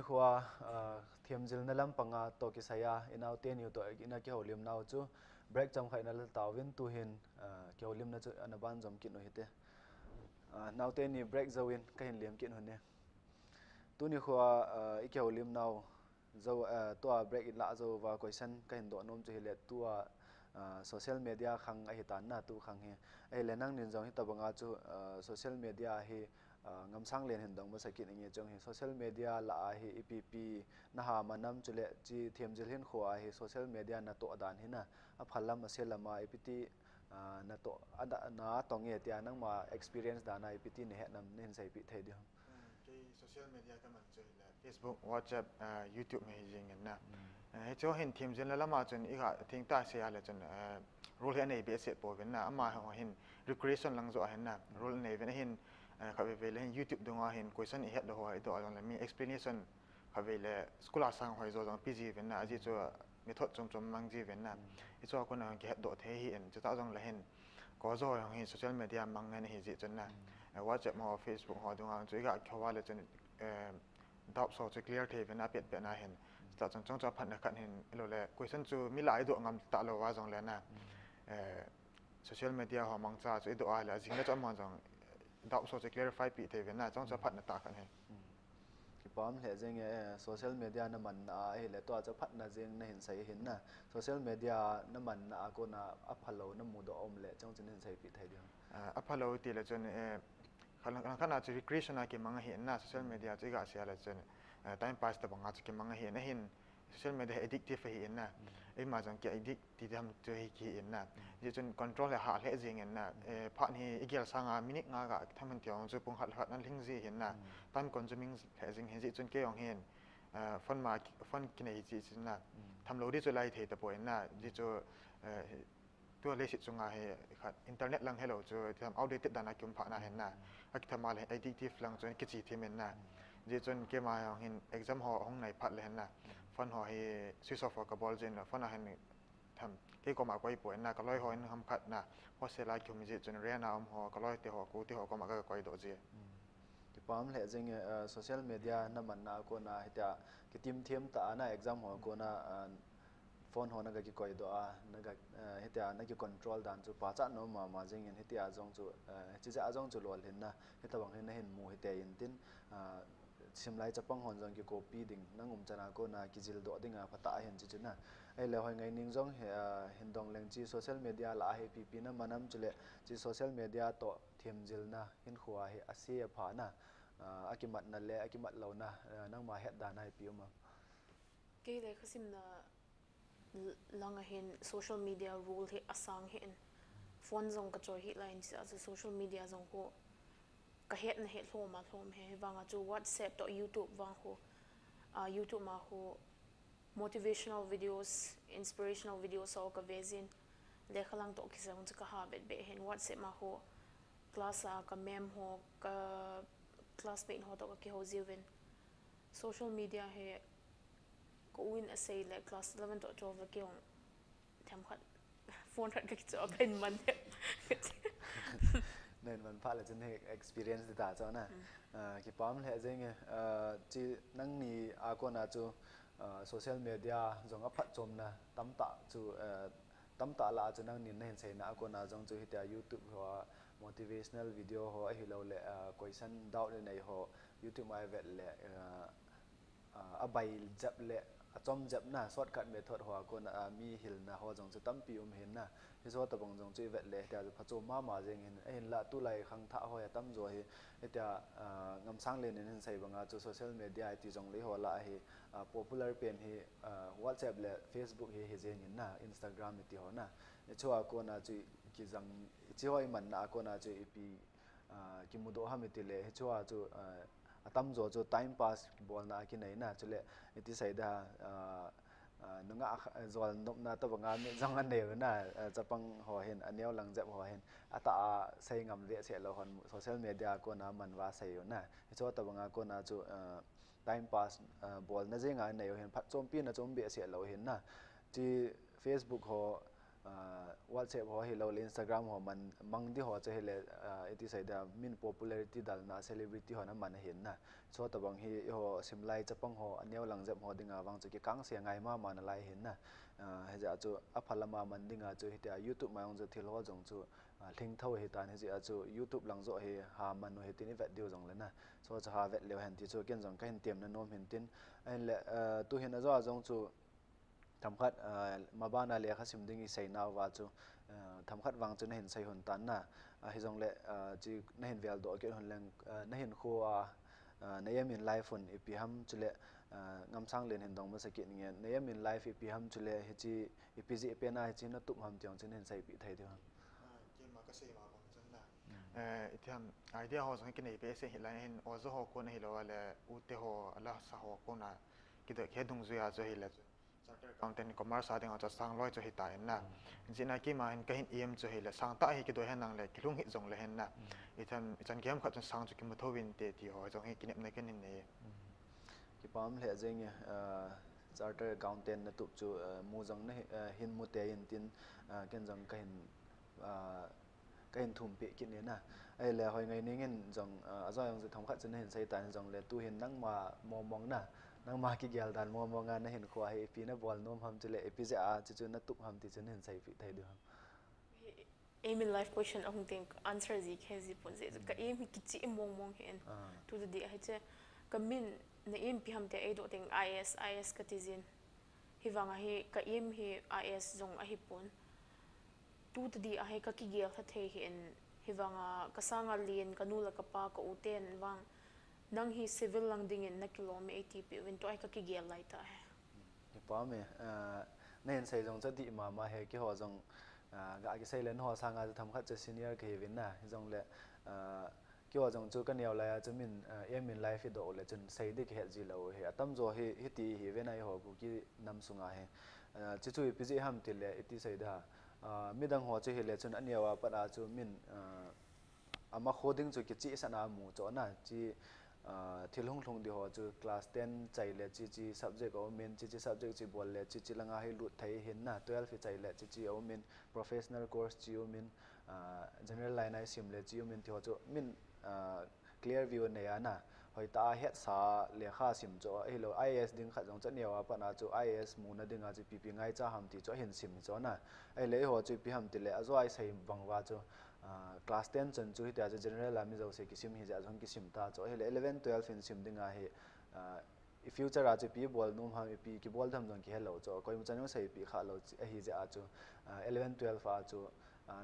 Khua, ah, themjilna lampanga toh kisaiya, inaute niu toh ina kihoulimnau chu break chomkhat ina latauvin tuhin, ah, kihoulimna chu ana banjom kit u hite. Ah, naute ni break jouvin kahin lem kit u hite. Tuni khua, ah, ikihoulimnau jou, ah, tua break ilah jouva question kahin doh nom chu hile tua, ah, social media khang ahitan na tu khang hi. Ahile nangnin jong hitabanga chu, ah, social media hi, ah, ngamsang len hin dong masa kit inge chong hi social media lah a hi ipi ipi naha manam chule chi themjil hin khua hi social media natoh dan hina aphalam aselam a ipi ti, ah, natoh ada na tong e tia nangma experience dan a ipi ti nahet nam nahin seipeh thei diu. Kei social media kaman chu hile Facebook, WhatsApp, ah, YouTube hi jing in na. Eh, hichu hin themjilna lama chun iga thengtah seile chun, eh, rule hi anei behseh pouvin na. Amaho hin recreation lang joh ahin na. Rule anei uvin ahin, eh, khatvei vei le hin YouTube dunga hin question ihet lou ho idoh a jongle mi explanation khatvei le school a sang hoi jo jong pe jiuvin na. Ajeh chu method chom chom mang jiuvin na. Hichu a kona hin kihetdoh thei hi in. Chutah jongle hin kojo jong hi social media mang ngen ahi jeh chun na. Eh, WhatsApp ho, Facebook ho dunga chu iga kihou a le chun, eh, doubts ho chu clear thei uvin apet pet na hin. Chutah chun chong chu aphatna khat hin ilou le question chu mi lah a idoh ngam talou va jongle na. Eh, social media ho mangcha chu idoh a le ajing le chu amahon jong doubts ho chu clarify peh thei uvin na chong chu aphatna tah khat hi. Kipah lheh jenge, eh, social media namanna a ahile tua chu aphatna jeng nahin sei ahin na. Social media namanna a kona aphalou namudoh um le chong chu nahin seipeh thei diu. Ah, aphalou tile chun, eh, khat, khat, khat na chu recreation a kimang ahin na, social media chu iga seile chun, eh, time pass tabanga chu kimang ahin, ahin social media hi addictive ahin na. Eima jong ki addict ti dam chu hi kihin na. Jeh chun control hi ahah lheh jingin na. Eh, phat hi igel sanga minute nga ga tham hin ti jong chu pung khat le khat na lhing ji hin na. Time consuming lheh jing hin jeh chun kei jong hin, eh, phone ma, phone kinei hi chi chin na. Thamlou di chu lai thei tapoi na. Jeh chu, eh, tua leiset chunga hi khat internet lang helou chu, ti tham outdated dan a kium phat na hin na. Akitham a le addictive lang chun kichi thim in na. Jeh chun keima jong hin exam ho hung nai phat le hin na. Phone ho hi switch off ho kabol jin, phone a hin tham kei koma koi poi na, kaloi ho in ham khat na. Hostel a kium jeh chun rent a um ho, kaloi te ho, ku te ho koma kakoi doh ji. Kipah lheh jenge, eh, social media namanna a kona hitia kitim them tah a na exam ho kona, eh, phone ho naga kikoi doh a, naga, eh, hitia naki control dan chu pachat nom mama jingin hitia jong chu, eh, chijeh a jong chu lolhin na, hitabang hin nahin mu hite in tin, ah, simlai chapang hon jong kikopi ding, nang umchan a kona kijil doh dinga phatah ahin chi chu na. Ahile hoi ngai ning jong hi, ah, hin dong leng chi social media lah a hi ipi ipi namanam chule chi social media toh themjilna hin khua hi ase apha na, ah, akimatna le akimat louna, ah, nangma het dan a ipi um am? Kei le kasimna l-, lang a hin social media rule hi asang hih in. Phone jong kachoi hih lai in, chujeh a chu social media jong khu kahetna hi lhom a lhom hi, hivang a chu WhatsApp toh YouTube vang khu, ah, YouTube ma khu motivational videos, inspirational videos ho kave jin, lekha lang toh kisai jong chu kaha bet beh hin, WhatsApp ma khu class a ka ma'am ho, ka classmate ho toh kakihou jiuvin. Social media hi ka u in asei le class eleven toh twelve a kei jong themkhat phone khat kakichoh a kahin man le. Nahin man phat le chun hi experience ding tah chu na. Ah, kipah lheh jenge, ah, chi nangni a kona chu, ah, social media jong aphatchomna tamtah chu, ah, tamtah lah a chu nangnin nahin seina a kona jong chu hitia YouTube ho a motivational video ho ahilou le, ah, question doubt nei ho YouTube a ivet le, ah, ah, abai jep le achom jepna shortcut method ho a kona, ah, mi hilna ho jong chu tampi um hin na. Hiche ho tabang jong chu ivet le hitia chu phachom mama jeng hin, ahinlah tulai khangthah ho hi atamjo hi hitia, ah, ngamsang len in hin sei banga chu social media iti jong le ho lah a hi, ah, popular pen hi, ah, WhatsApp le Facebook hi hijeng in na, Instagram iti ho na. Hiche ho a kona chu kijang, hiche ho imanna a kona chu ipi, ah, kimudoh ham iti le, hiche ho a chu, ah, atamjo chu time pass bolna a kinei na, chule iti sei da, ah, ah, nungah kha-, jol nopna tabanga mi jong anei u na, ah, chapang ho hin, aneo lang jep ho hin, atah a sei ngam behseh lou hon social media a kona man uva sei u na. Hiche ho tabanga kona chu, ah, time pass, ah, bolna jenga anei u hin, phatchompina chu um behseh lou hin na. Chi Facebook ho, WhatsApp ho hilou le Instagram ho man mang di ho chu hile, iti sei da, min popularity dalna celebrity ho na man ahin na. Chutabang hi eiho simlai chapang ho aneo lang jep ho dinga vang chu kikangse ngai mama nalai ahin na. Hijeh a chu aphalama man dinga chu hitia YouTube ma jong chu thil ho jong chu lhingtho ahitan, hijeh a chu YouTube lang joh hi ha man u hitin ivet diu jongle na. Chu chu ha vet leu hen ti chu ken jong kahin temna nom hin tin. Ahinle, tuhin ajo a jong chu themkhat, mabana lekha sim ding isei nauva chu, themkhat vang chu nahin sei lhon tan na. Hijongle, chu nahin veldoh kit lhon leng, nahinkhoa, na aim in life un ipi ham chule, Ngamsanglen hin dong masa kit nge, na aim in life ipi ham chule hiche ipi jeh pen a hiche natup ham ti jong chu nahin seipeh thei diu ham? Keima kasei ma bang chun na, iti ham, idea ho jong kinei behseh hilai hin, oja ho kona hilou le ute ho, alasa ho kona kidei kidungjuia chu hile chu chartered accountant, commerce a dinga chu sang loi chu hitan na. Hijeh a keima hin kahin aim chu hile sangtah hi kidei henlang le kilhung hih jongle hin na, ichan, ichan gei khat chun sang chu kimu thou vinte ti ho jong hi kinepna kahin nei. Kipah lheh jenge, chartered accountant natup chu, mu jong nahin, hin mu tei in tin, ken jong kahin, kahin thumpeh kit ne na. Ahile Hoingaineng in jong, ajo jong chu themkhat chu nahin sei tan jongle tuhin nangma mongmong na, nangma kigel dan mongmong a nahinkhoa hi ipi nabol nom ham chule ipi jeh a chuchu natup ham ti chu nahin seipeh thei diu ham? Aim in life question ahung teng answer ji kahe ji pon, jeh chu ka aim hi kicheh mongmong hin. Tuta dia hiche kamin na aim ipi ham tia eidoh teng IAS, IAS kati jin. Hivanga hi ka aim hi IAS jong ahipon. Tuta dia hi kakigel lha thei hin, hivanga kasanga len kanu le kapa ka u ten vang, nang hi civil lang dingin nakilom e eitipeh uvin, tua hi kakigel laitah hi. Kipah e, nahin sei jong chu adih mama hi, keiho jong, ga kisei le nangho sanga chu themkhat chu senior kahiuvin na, hijongle, keiho jong chu kaneo laiya chu min, aim in life idoh le chun sei ding kihet ji lou hi, atamjo hi, hiti ihiuvin na eiho Kuki nam sunga hi. Chuchu ipi jeh ham tile iti sei da, midang ho chu hile chun aneo a pat a chu min, ama kho ding chu kichehsahna amu chu na, chu, thil hung lhung di ho chu class ten chai le chu chu subject aumin, chu chu subject chu bol le chu chu langa hi lut thei hin na, twelve hi chai le chu chu aumin, professional course chu aumin, general line a isim le chu aumin ti ho chu min, clear view anei a na, hoitah a hetsa lekha sim chu ahilou, IAS ding khat jong chu aneo a pat a chu IAS muna dinga chu ipi ipi ngaicha ham ti chu ahin sim hi chu na. Ahile eiho chu ipi ham tile ajo a isei bang uva chu, class ten chun chu hitia chu general a mi jouse kisim hijeh a chu hung kisim ta chu. Ahile eleven, twelve in sim dinga hi, i future a chu ipi bol nom ham, ipi kibol tham jong kihelou chu, koima chan jong seipeh khalou chu ahijeh a chu, eleven, twelve a chu,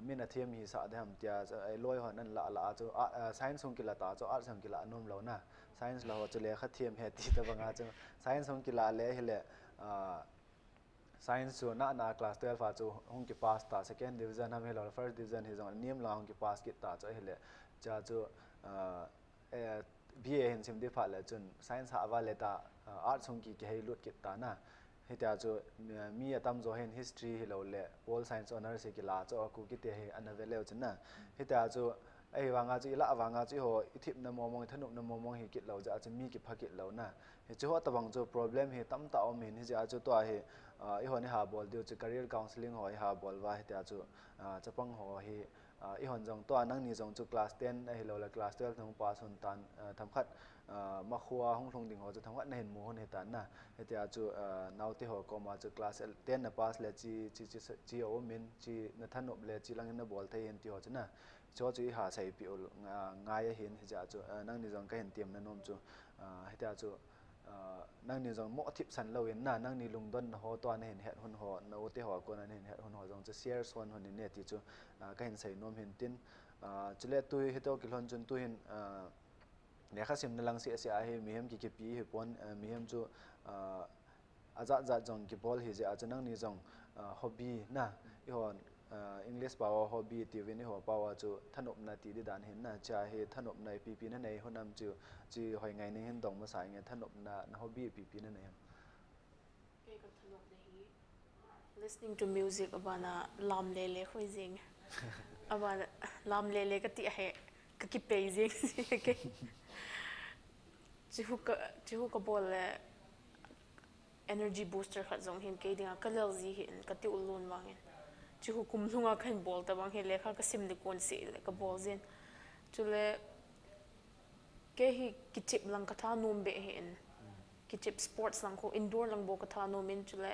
min athem hisah ding ham tia chu, loi hon anlah lah a chu, science hung kila ta chu, arts hung kila nom lou na. Science la ho chu lekha them hi ti tabang a chu, science hung kila le hile, science chu nana class twelve a chu hung kipass ta, second division ham hilou le first division hi jong anem lang hung kipass kit ta chu ahile, chua chu, BA hin sim di phat le chun science hah uva le ta, arts hung ki, kihei lut kit ta na. Hitia chu, mi atamjo hin history hilou le pol science honours hi kila chu, Kuki te hi ana ve leu chun na. Hitia chu, ahivanga chu ilah vanga chu eiho ithepna mongmong, ithanopna mongmong hi kit lou jeh a chu mi kipha kit lou na. Hiche ho tabang chu problem hi tamtah aumin, hijeh a chu tua hi, eihon iha bol diu chu career counselling ho iha bol uva hitia chu, chapang ho hi, eihon jong tua nangni jong chu class ten ahilou le class twelve nahung pass lhon tan, themkhat, makhoa hung lhung ding ho chu themkhat nahin mu lhon hitan na. Hitia chu, naote ho koma chu class ten na pass le chi, chi, chi, chi aumin, chi nathanop le chi langin nabol thei hin ti ho chu na. Chu chu iha seipeh u ngai ahin, hijeh a chu, nangni jong kahin temna nom chu, hitia chu, nangni jong moh thipsan louvin na, nangni lungdonna ho tua nahin het lhon ho, naote ho kona nahin het lhon ho jong chu share son lhon in ne ti chu, kahin sei nom hin tin, chule tu hitoh kilhon chun tuhin, lekha simna lang seh seh ahi, mihem ki, kipi hipon, mihem chu, ajat jat jong kibol hijeh a chu nangni jong, hobby na, eihon, English pao a hobby tiuvin eiho pao a chu thanopna ti di dan hin na, chua hi thanopna ipi ipi nanei lhon ham chu, chu Hoingaineng hin dong masa inge, thanopna na hobby ipi ipi nanei ham? Kei kathanopna hi listening to music, abana lam lele hoi jeng. Abana lam lele kati ahi, kakipei jeng ji kei. Chihu ka, chihu kabol le energy booster khat jong hin kei dinga kalel ji hin kati ulun vangin. Chu kum lhunga kahin bol tabang hi lekha kasim le kon seh le kabol jin. Chule kei hi kichep lang katha nom be hin. Kichep sports lang kho, indoor lang bou katha nom in, chule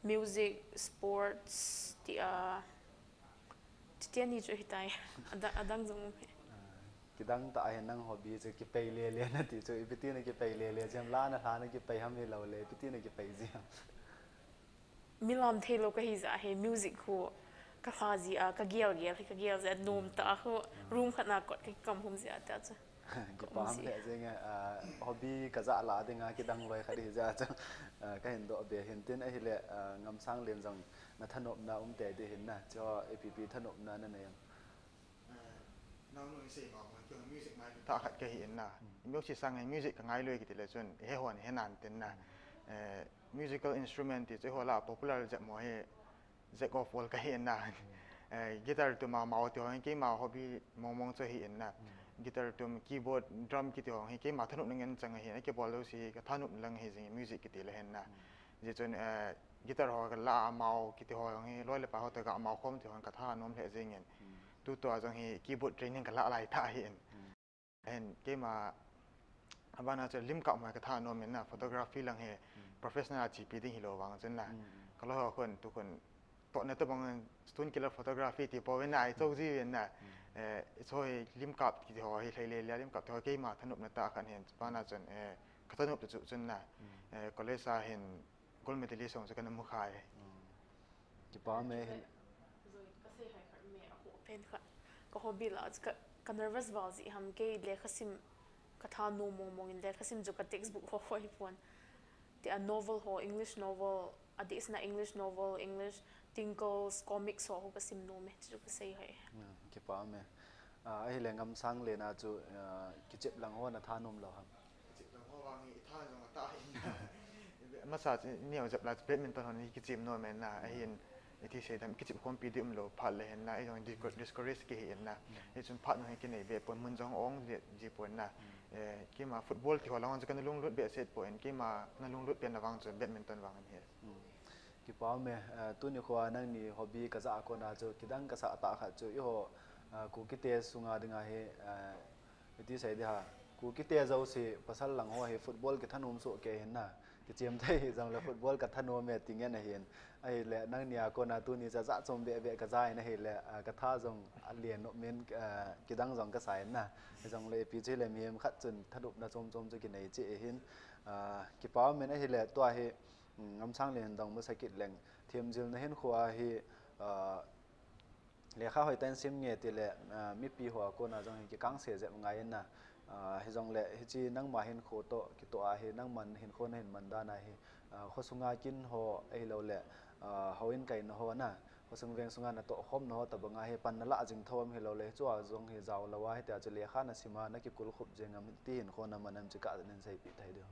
music, sports, tia, chutia ni chu hitai. Ada-, adang jong um hi. Kidang tah a hin nang hobby chu kipei lele nati chu, ipi tina kipei lele jeng, lana lhana kipei ham hilou le, ipi tina kipei jeng. Milam theilou kahi jeh a hi music khu kalha jeh a, kagel gel hi kagel jeh a, nom tah a khu room khat na kot kakam hum jeh a tia chu. Kipah lheh jeng e, hobby kajah lah dinga kidang loi khat hi jeh a chu kahin doh be hin tin, ahile Ngamsanglen jong nathanopna um tei di hin na, chu ipi ipi thanopna nanei em? Nangnu isei ma bang, kei music ngailutah khat kahi in na. Music sang ngai, music kangailui kiti le chun, he hon he nan tin na. Musical instrument ti chu eiho lah a popular jep mo hi jack of all kahi in na. Guitar tum a, mao ti ho hi keima hobby mong mong chu ahi in na. Guitar tum, keyboard, drum kiti ho hi keima thanopna ngen chang ahi in, akibol jouse hi kathanopna lang ahi jing, music kiti le hin na. Jeh chun guitar ho kalah a, mao kiti ho jong hi loi le pai ho toh ga mao khom ti ho katha nom lheh jeng in. Tutua jong hi keyboard training kalah lai tah ahi in. Ahin keima abana chu lim kap mo hi katha nom in na, photography lang hi professional a chepi ding hilou vang chun na. Kaloi ho khun tukhun tohna tobang stone killer photography ti pouvin na, ichou jiuvin na. Ichou hi lim kap kiti ho hi lhai le le lim kap ti ho keima thanopna tah khat ahin, chupana chun kathanop chu chun na, college a hin gold medalist jong chu kana mu khai. Kipah me hi. Joi kasei hai khat me, akhoh pen khat. Ka hobby lah a chu ka, ka nervous val jeh ham, kei lekha sim katha nom mong mong in, lekha sim chu ka textbook ho hoi pon. Tia novel ho, English novel, adeh seh na English novel, English tinkles, comics ho, ho kasim nom e, chu kasei hai. Kipah me. Ahile Ngamsanglen a chu kichep lang ho natha nom lou ham? Kichep lang ho vang hi itha jong atah hin na. Masa chu neo jep la badminton ho hi kichep nom in na, ahin iti sei dam, kichep khompi di umlou phat le hin na, ijong discourage kihi in na. Hichun phat nu hi kinei be pon, mun jong ong le ji pon na. Keima football ti ho lang chu kana lunglut behseh pon, keima kana lunglut pen na vang chu badminton vang ahi. Kipah me. Tuni khoa nangni hobby kajah a kona chu kidang kasah tah khat chu eiho Kukite sunga dinga hi iti sei di ham, Kukite jouse pasal lang ho hi football kithanom soh kei hin na, kichem thei hijongle football kathanom e ti ngen ahin. Ahile nangni a kona tuni chu jat chom beh beh kaja in ahile, katha jong alen nom in, kidang jong kasa in na. Hijongle ipi chu hile mihem khat chun thanopna chom chom chu kinei cheh ahin. Kipah um in, ahile tua hi Ngamsanglen in dong masa kit leng, themjilna hinkhoa hi lekha hoitah in sim nge tile mipi ho a kona jong hi kikangse jep ngai in na. Hijongle hiche nangma hinkho toh kitoh a hi nangman hinkho nahin man dan a hi, khosunga kin ho ahiloule houin kaina ho na, khosung veng sunga natoh khomna ho tobanga hi pan nalah jing thou am, hiloule hichea jong hi jaolou a hitia chu lekha nasim a nakikulkhup jeng am, ti hinkho naman am chu kah in seipeh thei diu.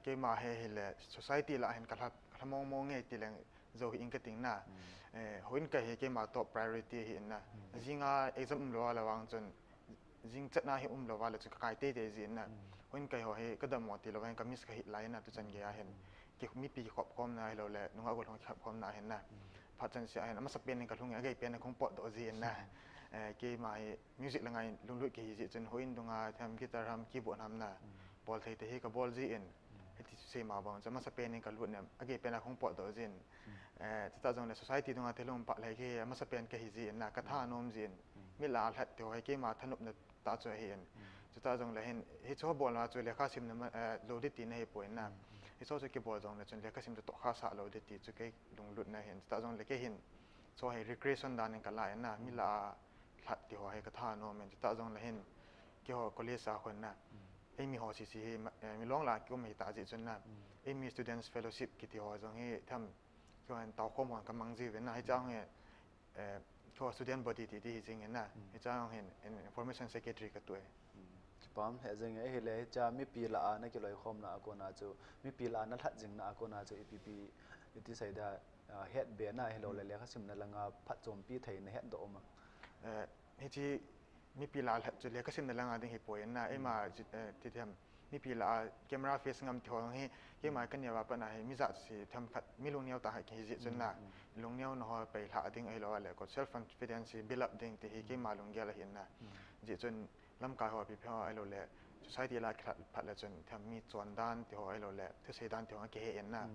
Keima hi hile society lah hin kalha, kalha mong mong nge tileng jou hi ing kating na. Houin kai hi keima top priority ahi in na. Jinga exam umlou a le vang chun, jing chetna hi umlou a le chun kakai teitei ji in na. Houin kai ho hi kadammo tilou vang ka miss kahih lai in na, tuchan gei a hin. Mipi kikhop khomna hiloule nungah gollhang kikhop khomna ahin na. Phat chan seh a hin amasapen in kalhung in, ageipen in kahung potdoh ji in na. Keima hi music langa lunglut kahi jeh chun houin dunga ham, guitar ham, keyboard ham na, bol thei thei hi kabol ji in. Hiti chu seima bang chu amasapen in kalut in, ageipen a kahung potdoh jin. Chutah jongle society dunga thilung pah lhai kahi, amasapen kahi ji in na, katha nom ji in. Mi lah a lhat ti ho hi keima thanopna tah chu ahi in. Chutah jongle hin hiche ho bolna chu lekha simna lou ding tina hipoi in na. Hiche ho chu kibol jongle chun lekha sim chu tohkhah sah lou ding ti chu kei lunglutna ahin. Chutah jongle kei hin hiche ho hi recreation dan in kala in na, mi lah a lhat ti ho hi katha nom in. Chutah jongle hin keiho college a khun na, eimi ho sese hi Milong lah a kium ahitah jeh chun na, eimi students fellowship kiti ho jong hi tham, keiho hin taokhom hon kamang jiuvin na, hiche jong hi keiho student body ti di hi jing in na, hiche jong hin information secretary katoh e. Kipah lheh jeng e. Ahile hiche mipi lah a nakiloikhomna a kona chu, mipi lah a nalhat jingna a kona chu ipi ipi iti sei dia, hetbena ahiloule lekha simna langa phatchompi thei nahetdoh um am? Hiche mipi lah a lhat chu lekha simna langa ding hipoi in na, eima ti them, Mipi lah a camera face ngam ti ho hi, keima ka neo a pat na hi, mi jat si themkhat, mi lungneo tah hi kihi jeh chun na, lungneo na ho pei lha ding ahilou le, ko self confidence hi build up ding ti hi keima lunggel ahi na. Jeh chun lamkai ho pi phe ho ahilou le, society lah a kilhat phat le chun, them mi chon dan ti ho ahilou le, thusei dan ti ho kihe in na.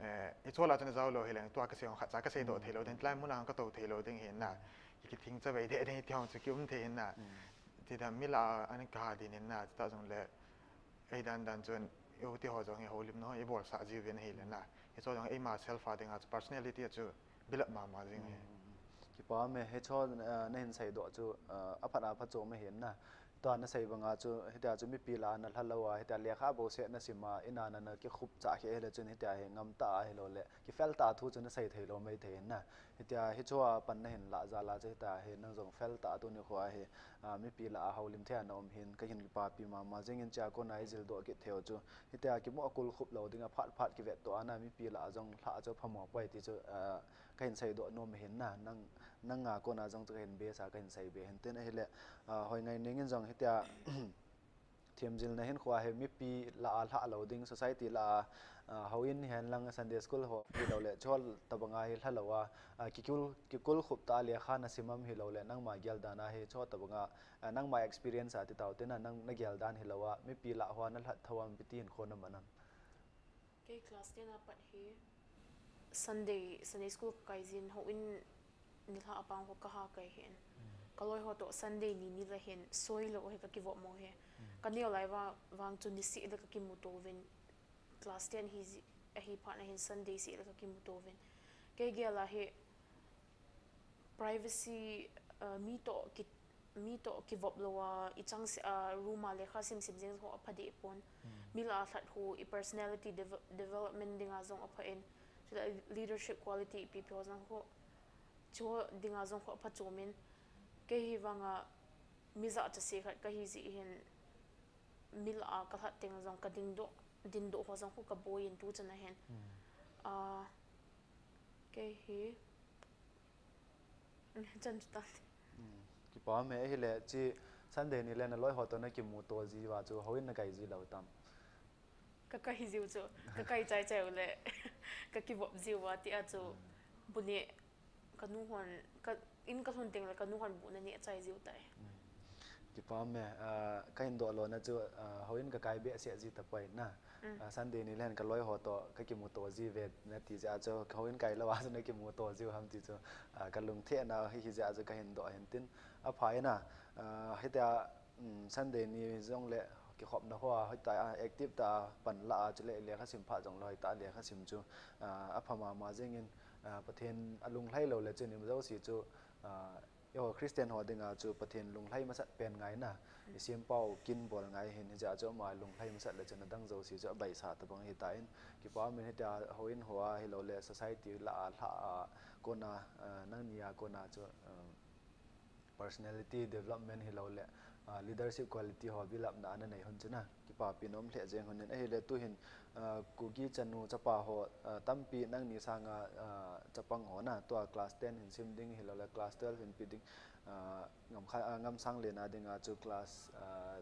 Eh, i chol a chun a jao lou hi leng, tua ka sei hong khat cha ka sei doh thei lou ding, tlai mun a hong ka tou thei lou ding hi na. Ki, ki thing cha vei deh ding ti hong chu ki um thei hi na. Ti da mi lah a an ka ha din in na, ti ta jong le, ei dan dan chun, i u ti ho jong hi houlim na ho, i bol sa jiu vin hi le na. Hi cho jong eima self a ding a chu personality a chu build up mama jing hi. Kipa me, hi cho, eh, na hin sei doh chu, eh, a phat a phat chu me hin na. Tua na sei banga chu, hitia chu mipi lah a na lha lou a, hitia lekha bou seh na sim a, in a na, na kikhup cha khe hile chun hitia hi ngam ta ahilou le, kifel ta thu chu na sei thei lou mai thei hin na. Hitia hi chua pan na hin lah jal a chu hitia hi nang jong fel ta tuni kho a hi, a, mipi lah a houlim thei a na um hin, ka hin kipapi mama jing in chia kona i jil doh kit thei u chu. Hitia kimu a kul khup lou ding a phat phat kivet to a na mipi lah a jong lha chu phamo poi ti chu, a, ka hin sei doh nom hin na, nang, nang a kona jong chu ka hin be sa ka hin sei be hin tin ahile, a, hoi ngai ning in jong hitia, Themjilna hin kho a hi mipi lah a lha lou ding, society lah a, a, houin hi hen lang Sunday school ho hilou le, chol tabang a hi lha lou a, a, kikul, kikul khup ta a lekha na sim am hilou le, nangma gel dan a hi chol tabang a, a, nangma experience a ti tau te na, nang na gel dan hilou a, mipi lah ho a na lhat tho am pi ti hin kho na man am. Kei class ten a pat hi Sunday, Sunday school ka kai jin, houin nilhah a pang ho ka ha kai hin. Ka loi ho toh Sunday ni ni la hin, soi lou hi ka kivop mo hi. Ka neo lai va, vang chu ni seh le ka kimuto vin, class ten hi ji, ahi phat na hin Sunday seh le ka kimuto vin. Kei gel a hi, privacy, uh, mi toh ki, mi toh kivop lou a, i chang seh a, room a lekha sim sim jing ho a pha deh pon. Mi lah a lhat ho, i personality deve-, development ding a jong a pha in, chule leadership quality pi pi ho jong ho, chu ho ding a jong ho a pha chom in, kei hi vang a, mi jat cha seh khat ka hi ji hin, mi lah a ka lhat teng jong ka ding doh, din doh ho jong ho ka boi in tu chan a hin. Ah, kei hi, Chan chu tan. Kipa me ahile, chi Sunday ni le na loi ho toh na kimuto ji va chu, houin na kai ji lou tam? Ka kai jiu chu, ka kai chai chai u le, ka kivop jiu va ti a chu, bu ne, ka nu hon, ka, in ka lhun teng le ka nu hon bu na ne chai jiu tai. Kipa me, ah, ka hin doh lou na chu, ah, houin ka kai be seh ji ta poi na. Ah, Sunday ni le hin ka loi ho toh ka kimuto ji ve na ti jeh a chu, ka houin kai lou a chu na kimuto jiu ham ti chu, ah, ka lungthim na hi hi jeh a chu ka hin doh hin tin. A pha in a, ah, hitia, um, Sunday ni jong le kikhopna ho a, hoitah a active tah a pan la a, chule lekha sim phat jong le hoitah a lekha sim chu, ah, a pha mama jing in, ah, Pathen a lunglhai lou le chun ima jouse chu, ah, Eiho Christian ho dinga chu Pathen lunglhai masat pen ngai na, i sempau kin bol ngai hin, hijeh a chu ama lunglhai masat le chun adang jouse chu abaisa tabang ahitan, kipa umin hitia houin ho a hilou le society lah a, lha a kona, ah, nangni a kona chu, ah, personality development hilou le, ah, leadership quality ho build up na ana nei hon chu na. Kipapi nom lheh jeng hon in ahile tuhin, ah, Kuki chanu chapa ho, ah, tampi nangni sanga, ah, chapang ho na, tua class ten hin sim ding hilou le class twelve hin pe ding, ah, ngam kha, ah, ngam sang le na dinga chu class, ah,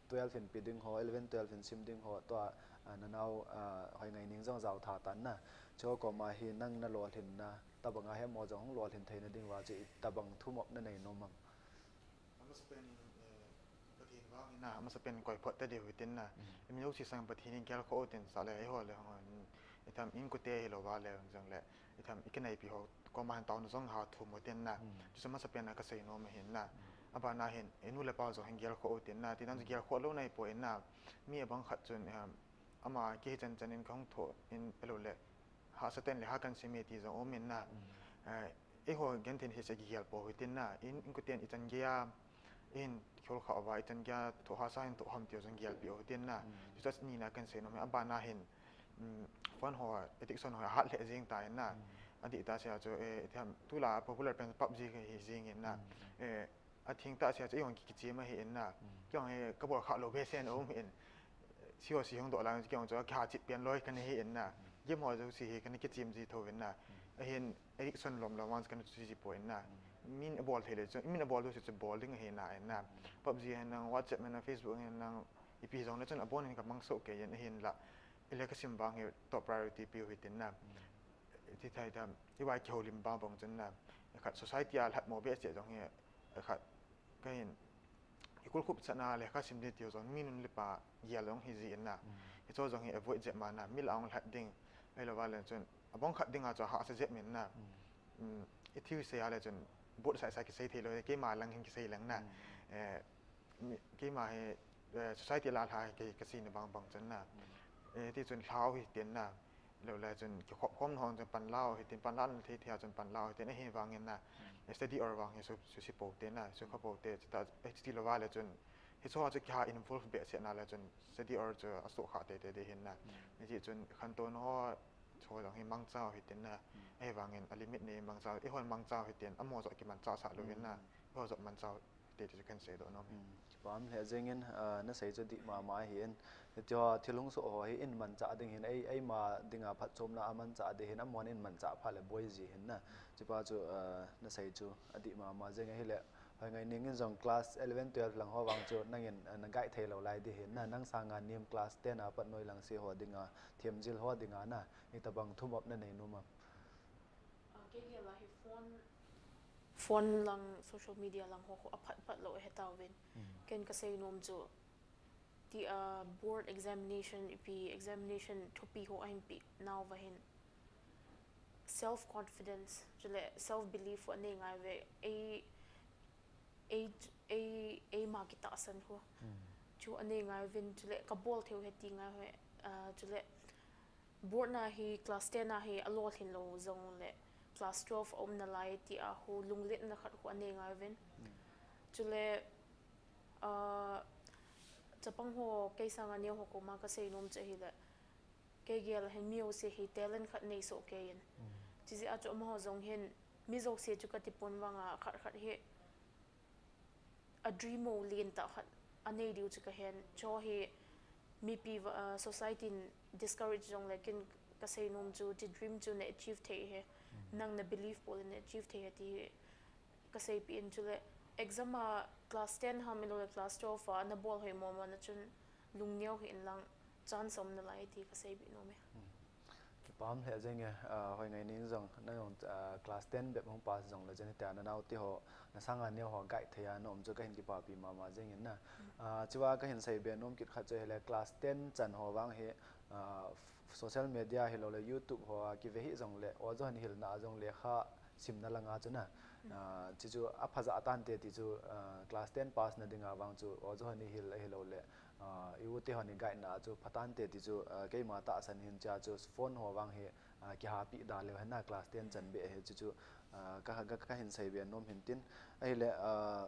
twelve hin pe ding ho, eleven, twelve hin sim ding ho, tua, ah, nanao, ah, Hoingaineng jong jao tha tan na. Chu koma hi nang na lolhin na, tabang a hem ho jong hung lolhin thei na ding uva chu itobang thumop na nei nom am? Amasapen in, eh, Pathen vang in na, amasapen in koi phot ta diu hitin na. Mm. Imi jouse sang Pathen in gelkhoh utin sa le, eiho le, hong, itham inkote hilou va le, jong le, itham ikinaipi ho, koma hin taona jong ha thum utin na. Mm. Chuchu amasapen a kasei nom ahin na. Mm. Abana hin, inu le pa jong hin gelkhoh utin na. Tidan chu gelkhoh lou nai poi na. Mi abang khat chun, eh, ama kihi chan chan in kahung tho in elou le. Hahsa ten le ha kan sim e ti jong um in na. Mm. Eh, eiho genthei in hiche kigel pou hitin na. In, inkoten ichan gei a, in khol kha uva, ichan gei a thoh hahsa in thoh ham ti jong gelpi u hitin na. Mm. Chuchu nina kan sei nom e, abana hin, mm, phone ho, addiction ho, hat lheh jeng ta in na. Mm. Adih tah sea chu, eh, itiham, tulai a popular pen PUBG hi jeng in na. Mm. Eh, Atheng tah sea chu eihon ki, kichem ahi in na. Mm. Keihon hi kabol kha lou behseh in aum in. Siho si hung doh lai chu keihon chu akiha chit pen loi kana hi in na. Mm. Game ho jouse hi kana kichem ji thou in na. Mm. Ahin addiction lom lom vang chu kana chu ji poi in na. Mm. Min abol thei le chu, min abol jouse chu bol ding ahi na in na. Mm. PUBG hin nang, WhatsApp hin nang, Facebook hin nang, Ipi jong le chun abon in ka mang soh kei in ahin la. I lekha sim vang hi top priority piu hitin na. Ti thei tam, i vai kihoulim bang bang chun na. Khat society a lhat mo be che jong hi khat ka hin i kul khup chana lekha sim di tiu jong mi nun le pa gial jong hi ji in na. Hi cho jong hi avoid je ma na, mi la ong lhat ding. Ai lo va le chun abong khat ding a cho ha sa je min na. I thiu sei a le chun bot sai sai ki sei thei lo, keima lang hin ki sei lang na. Eh, keima hi society la lha ke ka si ni bang bang chun na. Eh, ti chun hlau hi tin na. Lo le chun ki khop khom hong chun pan lau hi tin, pan lau thei thei chun pan lau hi tin, ahi vang in na. Study or vang hi su su si po te na, su kha po te, ta, eh, ti lo va le chun hi so chu ki ha involve be se na le chun study or chu a so kha te te de hin na. Ni ji chun khan to no so jong hi mang chao hi tin na. Ahi vang in a limit ni mang chao, i hon mang chao hi tin, a mo jo ki man cha sa lo hin na. Ho jo man chao te ti chu kan sei do nom. Kipam le jeng in, ah, na sei chu di ma ma hi in. Ti ho thil hung so ho hi in man cha ding hin, ei, ei ma ding a phat chom na a man cha ding hin, a mon in man cha pha le boi ji hin na. Chi pa chu, ah, na sei chu a di ma ma jeng hi le. Hoi ngai ning in jong class eleven, twelve lang ho vang chu nang in, ah, na guide thei lo lai di hin na. Nang sanga nim class ten a pat noi lang si ho ding a, thiam jil ho ding a na. Ni ta bang thum up na nei nu ma. Ah, ke ke la hi phone phone lang, social media lang ho, ho a phat phat lo he ta vin. Ken ka sei nom chu ti a board examination, ipi examination thupi ho a hin pi nau va hin self confidence, chule self belief ho a nei ngai ve, ei, ei, ei, ei ma ki ta san ho. Chu a nei ngai vin, chule ka bol theu he ti ngai ve, ah, chule board na hi class ten a hi a lo thin lo jong le class twelve a um na lai ti a hu lunglet na khat hu a nei ngai vin. Chule, ah, chapang ho kei sanga neo ho ko ma ka sei nom che hi le. Kei gel hin mi ho se hi talent khat nei so kei in. Chi ji a chu amaho jong hin mi jo se chu ka ti pon vang a khat khat hi a dream o lien ta khat a nei diu chu ka hen. Cho hi mipi va, ah, society in discourage jong le kin ka sei nom chu ti dream chu na achieve thei he. Nang na believe pol na achieve thei he ti hi ka sei pi in chu le exam a class ten ham ilo le class twelve a na bol hoi mo mo na chun lung neo hi in lang chance om na lai ti ka sei pi nom e. Kipam le jeng e, ah, hoi ngai ning jong, na jong, ah, class ten bep hung pass jong le jen tia na nau ti ho, na sanga neo ho guide thei a na um chu ka hin kipa pi ma ma jeng in na. Ah, chi va ka hin sei be nom kit khat chu hi le class ten chan ho vang hi, ah, social media hi lo le YouTube ho a ki ve hi jong le, o jo han hil na jong le kha sim na langa chu na. Ah, chi chu a pha ja tan te ti chu, ah, class ten pass na ding a vang chu, o jo han hil a hi lo le, ah, i u te hon i guide na chu pha tan te ti chu, ah, keima ta san hin cha chu phone ho vang hi, ah, ki ha pi da le hena class ten chan be he chu chu, ah, ka, ka, ka hin sei be nom hin tin. Ahi le, ah,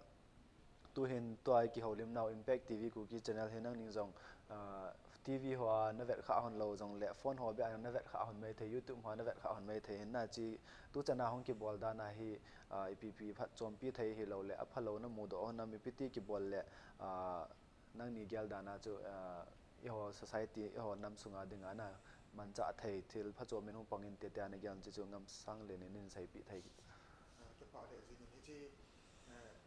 tu hin tua i ki houlim nau Impact T V Kuki channel hi nang ning jong, ah, T V ho a na vet kha hon lo jong le phone ho be a na vet kha hon mai thei, YouTube ho a na vet kha hon mai thei hin na chi tu chana hong ki bol da na hi, ah, ipi pi phat chom pi thei hi lo le a pha lo na mu do hon na mi pi ti ki bol le, ah, Nangni gel dan a chu, ah, eiho society, eiho nam sunga dinga na manchah thei thil phachom in hung pang inte tia na gel chu chu ngam sang le nin in seipi thei. Ah, kipa le jing in hiche, eh,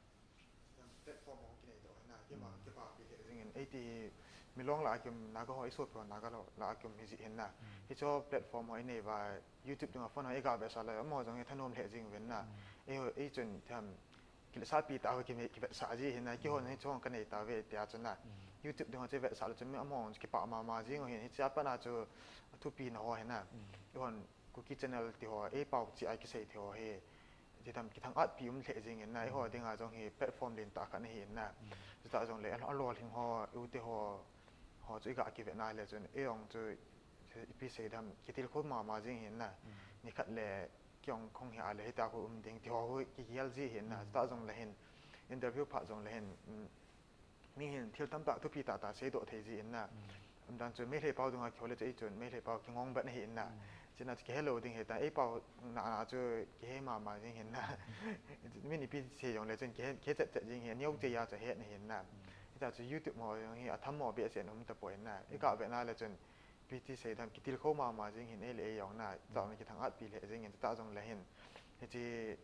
platform ho kinei to na, kima kipa pi le jing in eiti milong la a kium Naga ho i sot ho Naga lo la a kium hi ji hin na. Hicho platform ho i nei va YouTube dinga phone ho i ga be sa le mo jong i thanom le jing ven na. Eiho, ei chun tham Kilesa pi ta ho ki, kivetsah ji hin na, kihon hi chong ka nei ta ve tia chun na. YouTube ding ho chu vetsah le chun mi among chu kipah mama jing ho hin, hiche a pat na chu athupi na ho hin na. Ihon Kuki channel ti ho, ei pao chi a kisei thei ho hi. Ti tham kithang-at pi um lheh jing hin na, eiho dinga jong hi platform lentah khat ahi hin na. Chutah jong le, a lolhing ho, u te ho, ho chu i ga kivet na le chun, ei jong chu, ipi sei dam, kitilkhou mama jing hin na. Nikhat le, Kei jong kahung hi a le hitia khu um ding ti ho khu kigel ji hin na, chutah jong le hin, interview phat jong le hin, um, mi hin thil tamtah thupi tah tah seidoh thei ji hin na. Um dan chu Meitei pau dunga kihol le chu ei chun Meitei pau kingong bet na hin na. Chuna chu kihe lou ding hita, ei pau na na chu kihe mama jing hin na. Min ipi sei jong le chun kihe, kihe chet chet jing hin, neo che a chu het na hin na. Hita chu YouTube mo jong hi atham mo behseh in um tapoi hin na. I ga vet na le chun, Ipi ti sei dam, kitilkhou mama jing hin ei le ei jong na, chutah jong kithang-at pi lheh jing in, chutah jong le hin, hiche,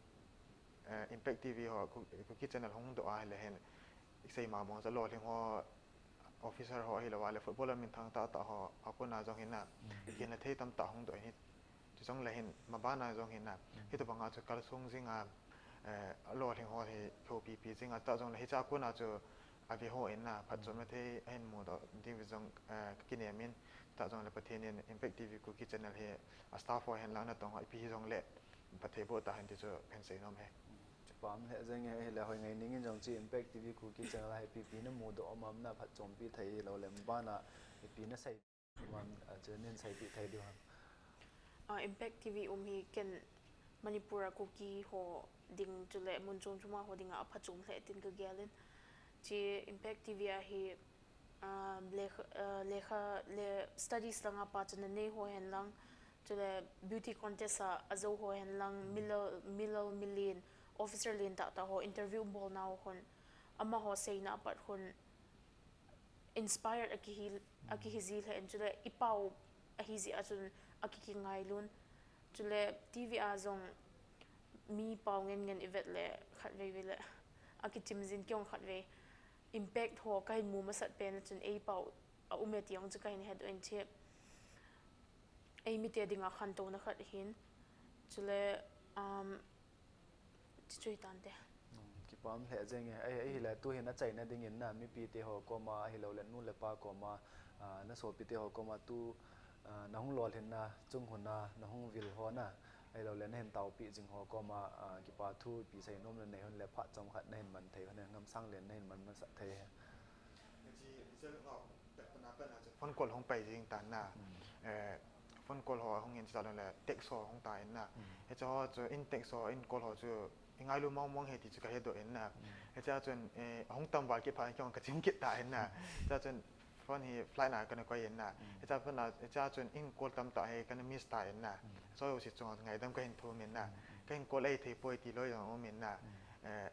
eh, Impact T V ho, Ku-, Kuki channel hung doh a le hin, i sei mama jong chu lolhing ho, officer ho ahilou le footballer minthang tah tah ho a kona jong hin na, kihilna thei tamtah hung doh in, chujongle hin mabana jong hin na, hitobanga chu kalsong jinga, eh, alolhing ho hi thopi pi jinga, chutah jongle hiche a kona chu ave ho in na, phatchomna thei ahin mudoh diu jong, eh, kakinem in, chutah jongle Pathen in Impact T V Kuki channel hi a staff ho hin lang natong ho ipi hijongle phatthei boh tahen ti chu kahin seinom e. Chipah um lheh jenge, ahile hoi ngai ning in jong chu Impact T V Kuki channel a hi ipi ipi namudoh um am, naphatchompi thei hilou le mabana ipi nasei um am, a, chu nahin seipeh thei diu ham? Ah, Impact T V um hi ken Manipur a Kuki ho ding chule mun chom choma ho dinga aphatchom lheh tin kagel in. Chu Impact T V a hi, ah, lekha, ah, lekha le studies langa pachatna nei ho hen lang, chule beauty contest a ajou ho hen lang, milal, milal milen, officer len tah tah ho interview bolna ho khun, amaho seina apat khun inspired akihi, akihi ji lheh in, chule ipao ahi jeh a chun akikingailun. Chule T V a jong mi pao ngen ngen ivet le khatvei vei le akichim jin, kei jong khatvei Impact ho kahin mu masat pen a chun eipao aum e ti jong chu kahin hedoh in, chu eimite dinga khantouna khat ahin. Chule, um, chuchu hitante. Hmm, kipah um lheh jenge. Ahi, ahile tuhin achaina dingin na, mipite ho koma ahilou le nu le pa koma, ah, nasopite ho koma tu, ah, nahung lolhinna chung huna nahung vil ho na, ahilou le nahin taopeh jing ho koma, ah, kipa thu ipi seinom nanei hon le phat chomkhat nahin man thei hon, ngamsang len nahin man masat thei e. Phone call hung pai jing tan na. Eh, phone call ho hung in, chutah jongle text ho hung tan na. Hiche ho chu in text ho, in call ho chu ingailu mong mong e ti chu kahedoh in na. Hiche a chun, eh, hung tam val kit phat in kei jong kachim kit tan na. Hiche a chun phone hi flight na kana koi in na. Hiche a phone a, hiche a chun in call tamtah hi kana miss tan na. Hiche jouse chunga ngaidam kahin thum in na. Kahin call ahithei poi ti loi jong um in na. Eh,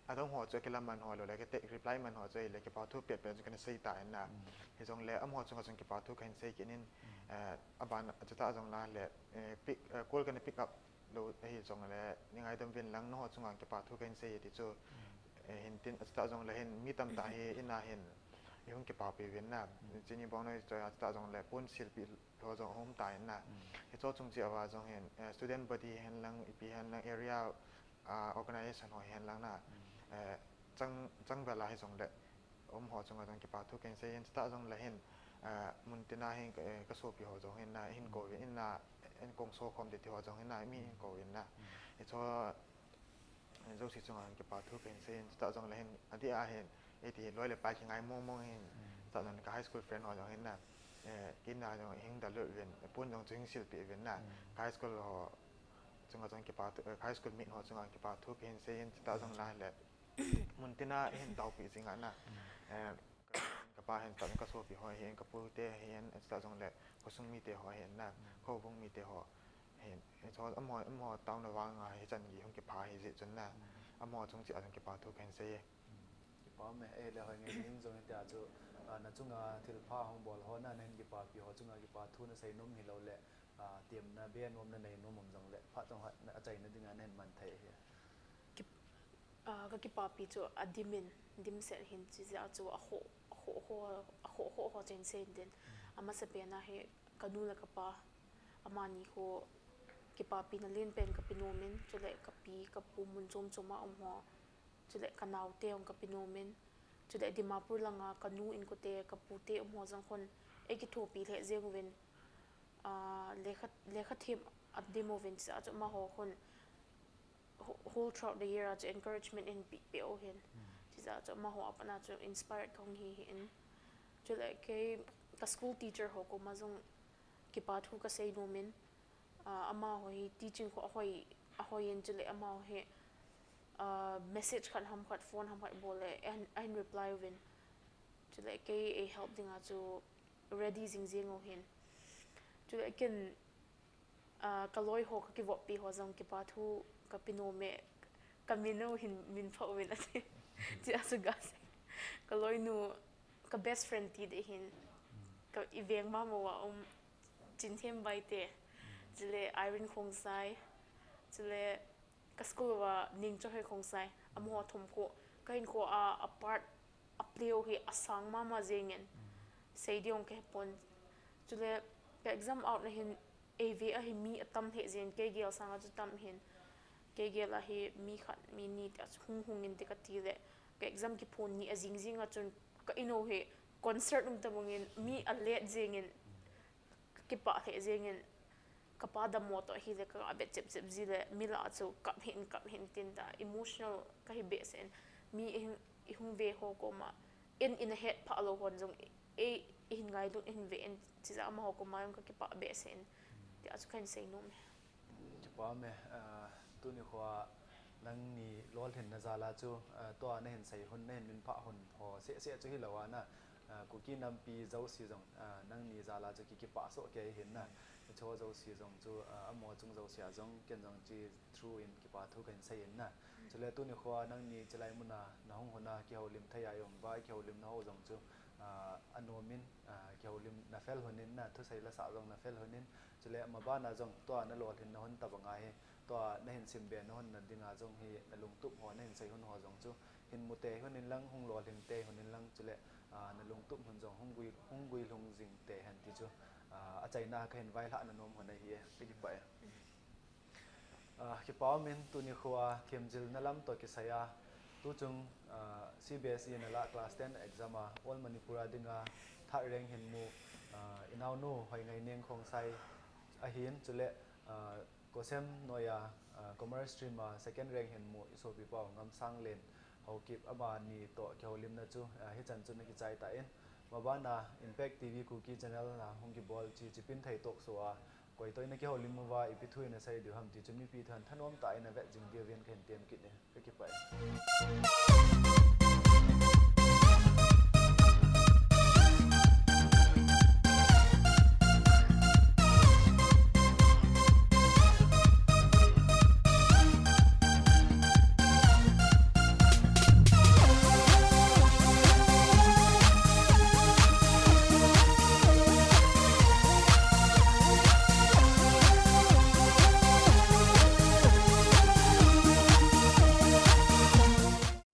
adang ho chu akilaman ho lou le, ka text reply man ho chu ahile kipa thu pet pet chu kana sei tan na. Hijongle amaho chunga chun kipa thu kahin sei kit in, eh, aban chutah jongle, eh, pick, eh, call kana pick up lou ahi jongle, nei ngaidam uvin lang, nangho chunga kipa thu kahin sei e ti chu, eh, hin tin, chutah jongle hin mi tamtah hi in a hin ihung kipapi uvin na. Chini bong noi chu chutah jongle pon silpi ho jong aum tan na. Hiche chung cheh uva jong hin, eh, student body hen lang, ipi hen lang, area, ah, organization ho hen lang na. Eh, chang, changvel a hijongle, um ho chunga jong kipa thu kahin sei in, chutah jongle hin, eh, muntina hin, eh, kasopi ho jong hin na, hin kouvin na, in kong so khom ti ho jong hin na, mi hin kouvin na. Hiche jouse chunga hin kipa thu kahin sei in, chutah jongle hin, adeh a hin, iti loi le pai kingai mong mong hin, chutah jongle ka high school friend ho jong hin na, eh, kin na jong hing da lut uvin, pon jong chu hing silpi uvin na, ka high school ho chunga jong kipa thu, eh, ka high school mate ho chunga kipa thu kahin sei in, chutah jongle le, muntina hin taopi jinga na, eh, ka, kapa hin, chutah kasopi ho hin, kapute hin, chutah jongle khosung mite ho hin na, khoubung mite ho hin, hiche amaho, amaho taona vanga hichan gei hung kipha hi jeh chun na, amaho chung cheh a jong kipa thu kahin sei e. Kipah um e, ahile hoi ngai ning jong hitia chu, ah, nachunga thilpha hung bol ho na, nahin kipapi ho chunga kipa thu nasei nom hilou le, ah, temna be nom nanei nom um jongle, phat chomkhat achaina dinga nahin man thei ahi. Kip-, ah, kakipapi chu adim in, dimset hin, chujeh a chu akhoh, akhoh, akhoh, akhoh, akhoh ho chu hin sei in tin. Amasapen a hi kanu le kapa, amani khu kipapina lenpen kape nom in, chule kapi, kapu mun chom choma um ho, chule kanaote jong kape nom in, chule Dimapur langa kanu inkote, kapute um ho jong khun eikithopi lheh jeng uvin, ah, lekha, lekha them adim uvin, chujeh a chu amaho khun whole throughout the year a chu encouragement eipeh peh u hin. Chujeh a chu amaho a pat a chu inspired kahung hi hi in. Chule kei ka school teacher ho koma jong kipa thu kasei nom in, ah, amaho hi teaching khu ahoi, ahoi in, chule amaho hi, ah, message khat ham khat, phone ham khat bol le ahin, ahin reply uvin. Chule kei eihelp dinga chu ready jing jeng u hin. Chule ken, ah, kaloi ho kakivoppi ho jong kipa thu kape nom e, kamin u hin min pha uvin ati. Chujeh a chu gasei. Kaloinu, ka best friend ti ding hin, ka iveng mama uva um, Chinthem Baite, chule Irene Khongsai, chule ka school uva Ningchahoi Khongsai, amaho thum khu kahinkho a, a part a play u hi asang mama jengin, sei ding kahepon. Chule ka exam out na hin, eive a hi mi atam lheh jengin, kei gel sanga chu tam hin, kei gel a hi mi khat mi ni tia chu hung hungin ti kati le, ka exam kiphon ni a jing jinga chun ka in u hi concert um tabangin mi alet jengin, ka kipah lheh jengin, ka pa dammo toh hile ka bet chep chep ji le, mi lah chu kap hin kap hin tin ta, emotional kahi behseh in, mi ihung, ihung ve ho koma, in in a het pha lo hon jong, ei, ihin ngailut in ve in, chija amaho koma jong ka kipah behseh in, tia chu kahin sei nom e. Kipa me, tuni khoa nangni lolhinna jala chu, tua nahin sei hun, nahin minphah hun ho seh seh chu hilou a na, Kuki nampi jouse jong, nangni jala chu ki, kipah soh kei hin na. Hicho jouse jong chu, amaho chung jouse a jong, ken jong chi through in kipa thu kahin sei in na. Chule tuni khoa nangni chilai muna nahung hon a kihoulim thei a i um uva, kihoulimna ho jong chu, anom in, kihoulim nafel hon in na, thusei lasah jong nafel hon in. Chule mabana jong tua nalolhinna hun tabanga hi, tua nahin simbe na hun na dinga jong hi, nalungtup ho nahin sei hun ho jong chu hin mu tei hon in lang, hung lolhing tei hon in lang, chule nalungtup hun jong hung gui, hung guilhung jing tei hen ti chu, achaina kahin vailhah na nom hon ahi e, ka kipah e. Kipa um in, tuni khoa themjilna lam toh kisai a, tuchung, CBSE nalah class ten exam a All Manipur a dinga third rank hin mu, inaonu Hoingaineng Khongsai ahin, chule, COHSEM noiya, commerce stream a second rank hin mu isopipau Ngamsanglen Haokip, amani toh kihoulimna chu hichan chu nakichai tan, mabana Impact TV Kuki channel a hung kibol chi Chipinthei talk show a koitobang in nakihoulim uva ipi thu nasei diu ham ti chu mipi thu hin thanom tah in navet jing diuvin kahin tem kit e, ka kipah e.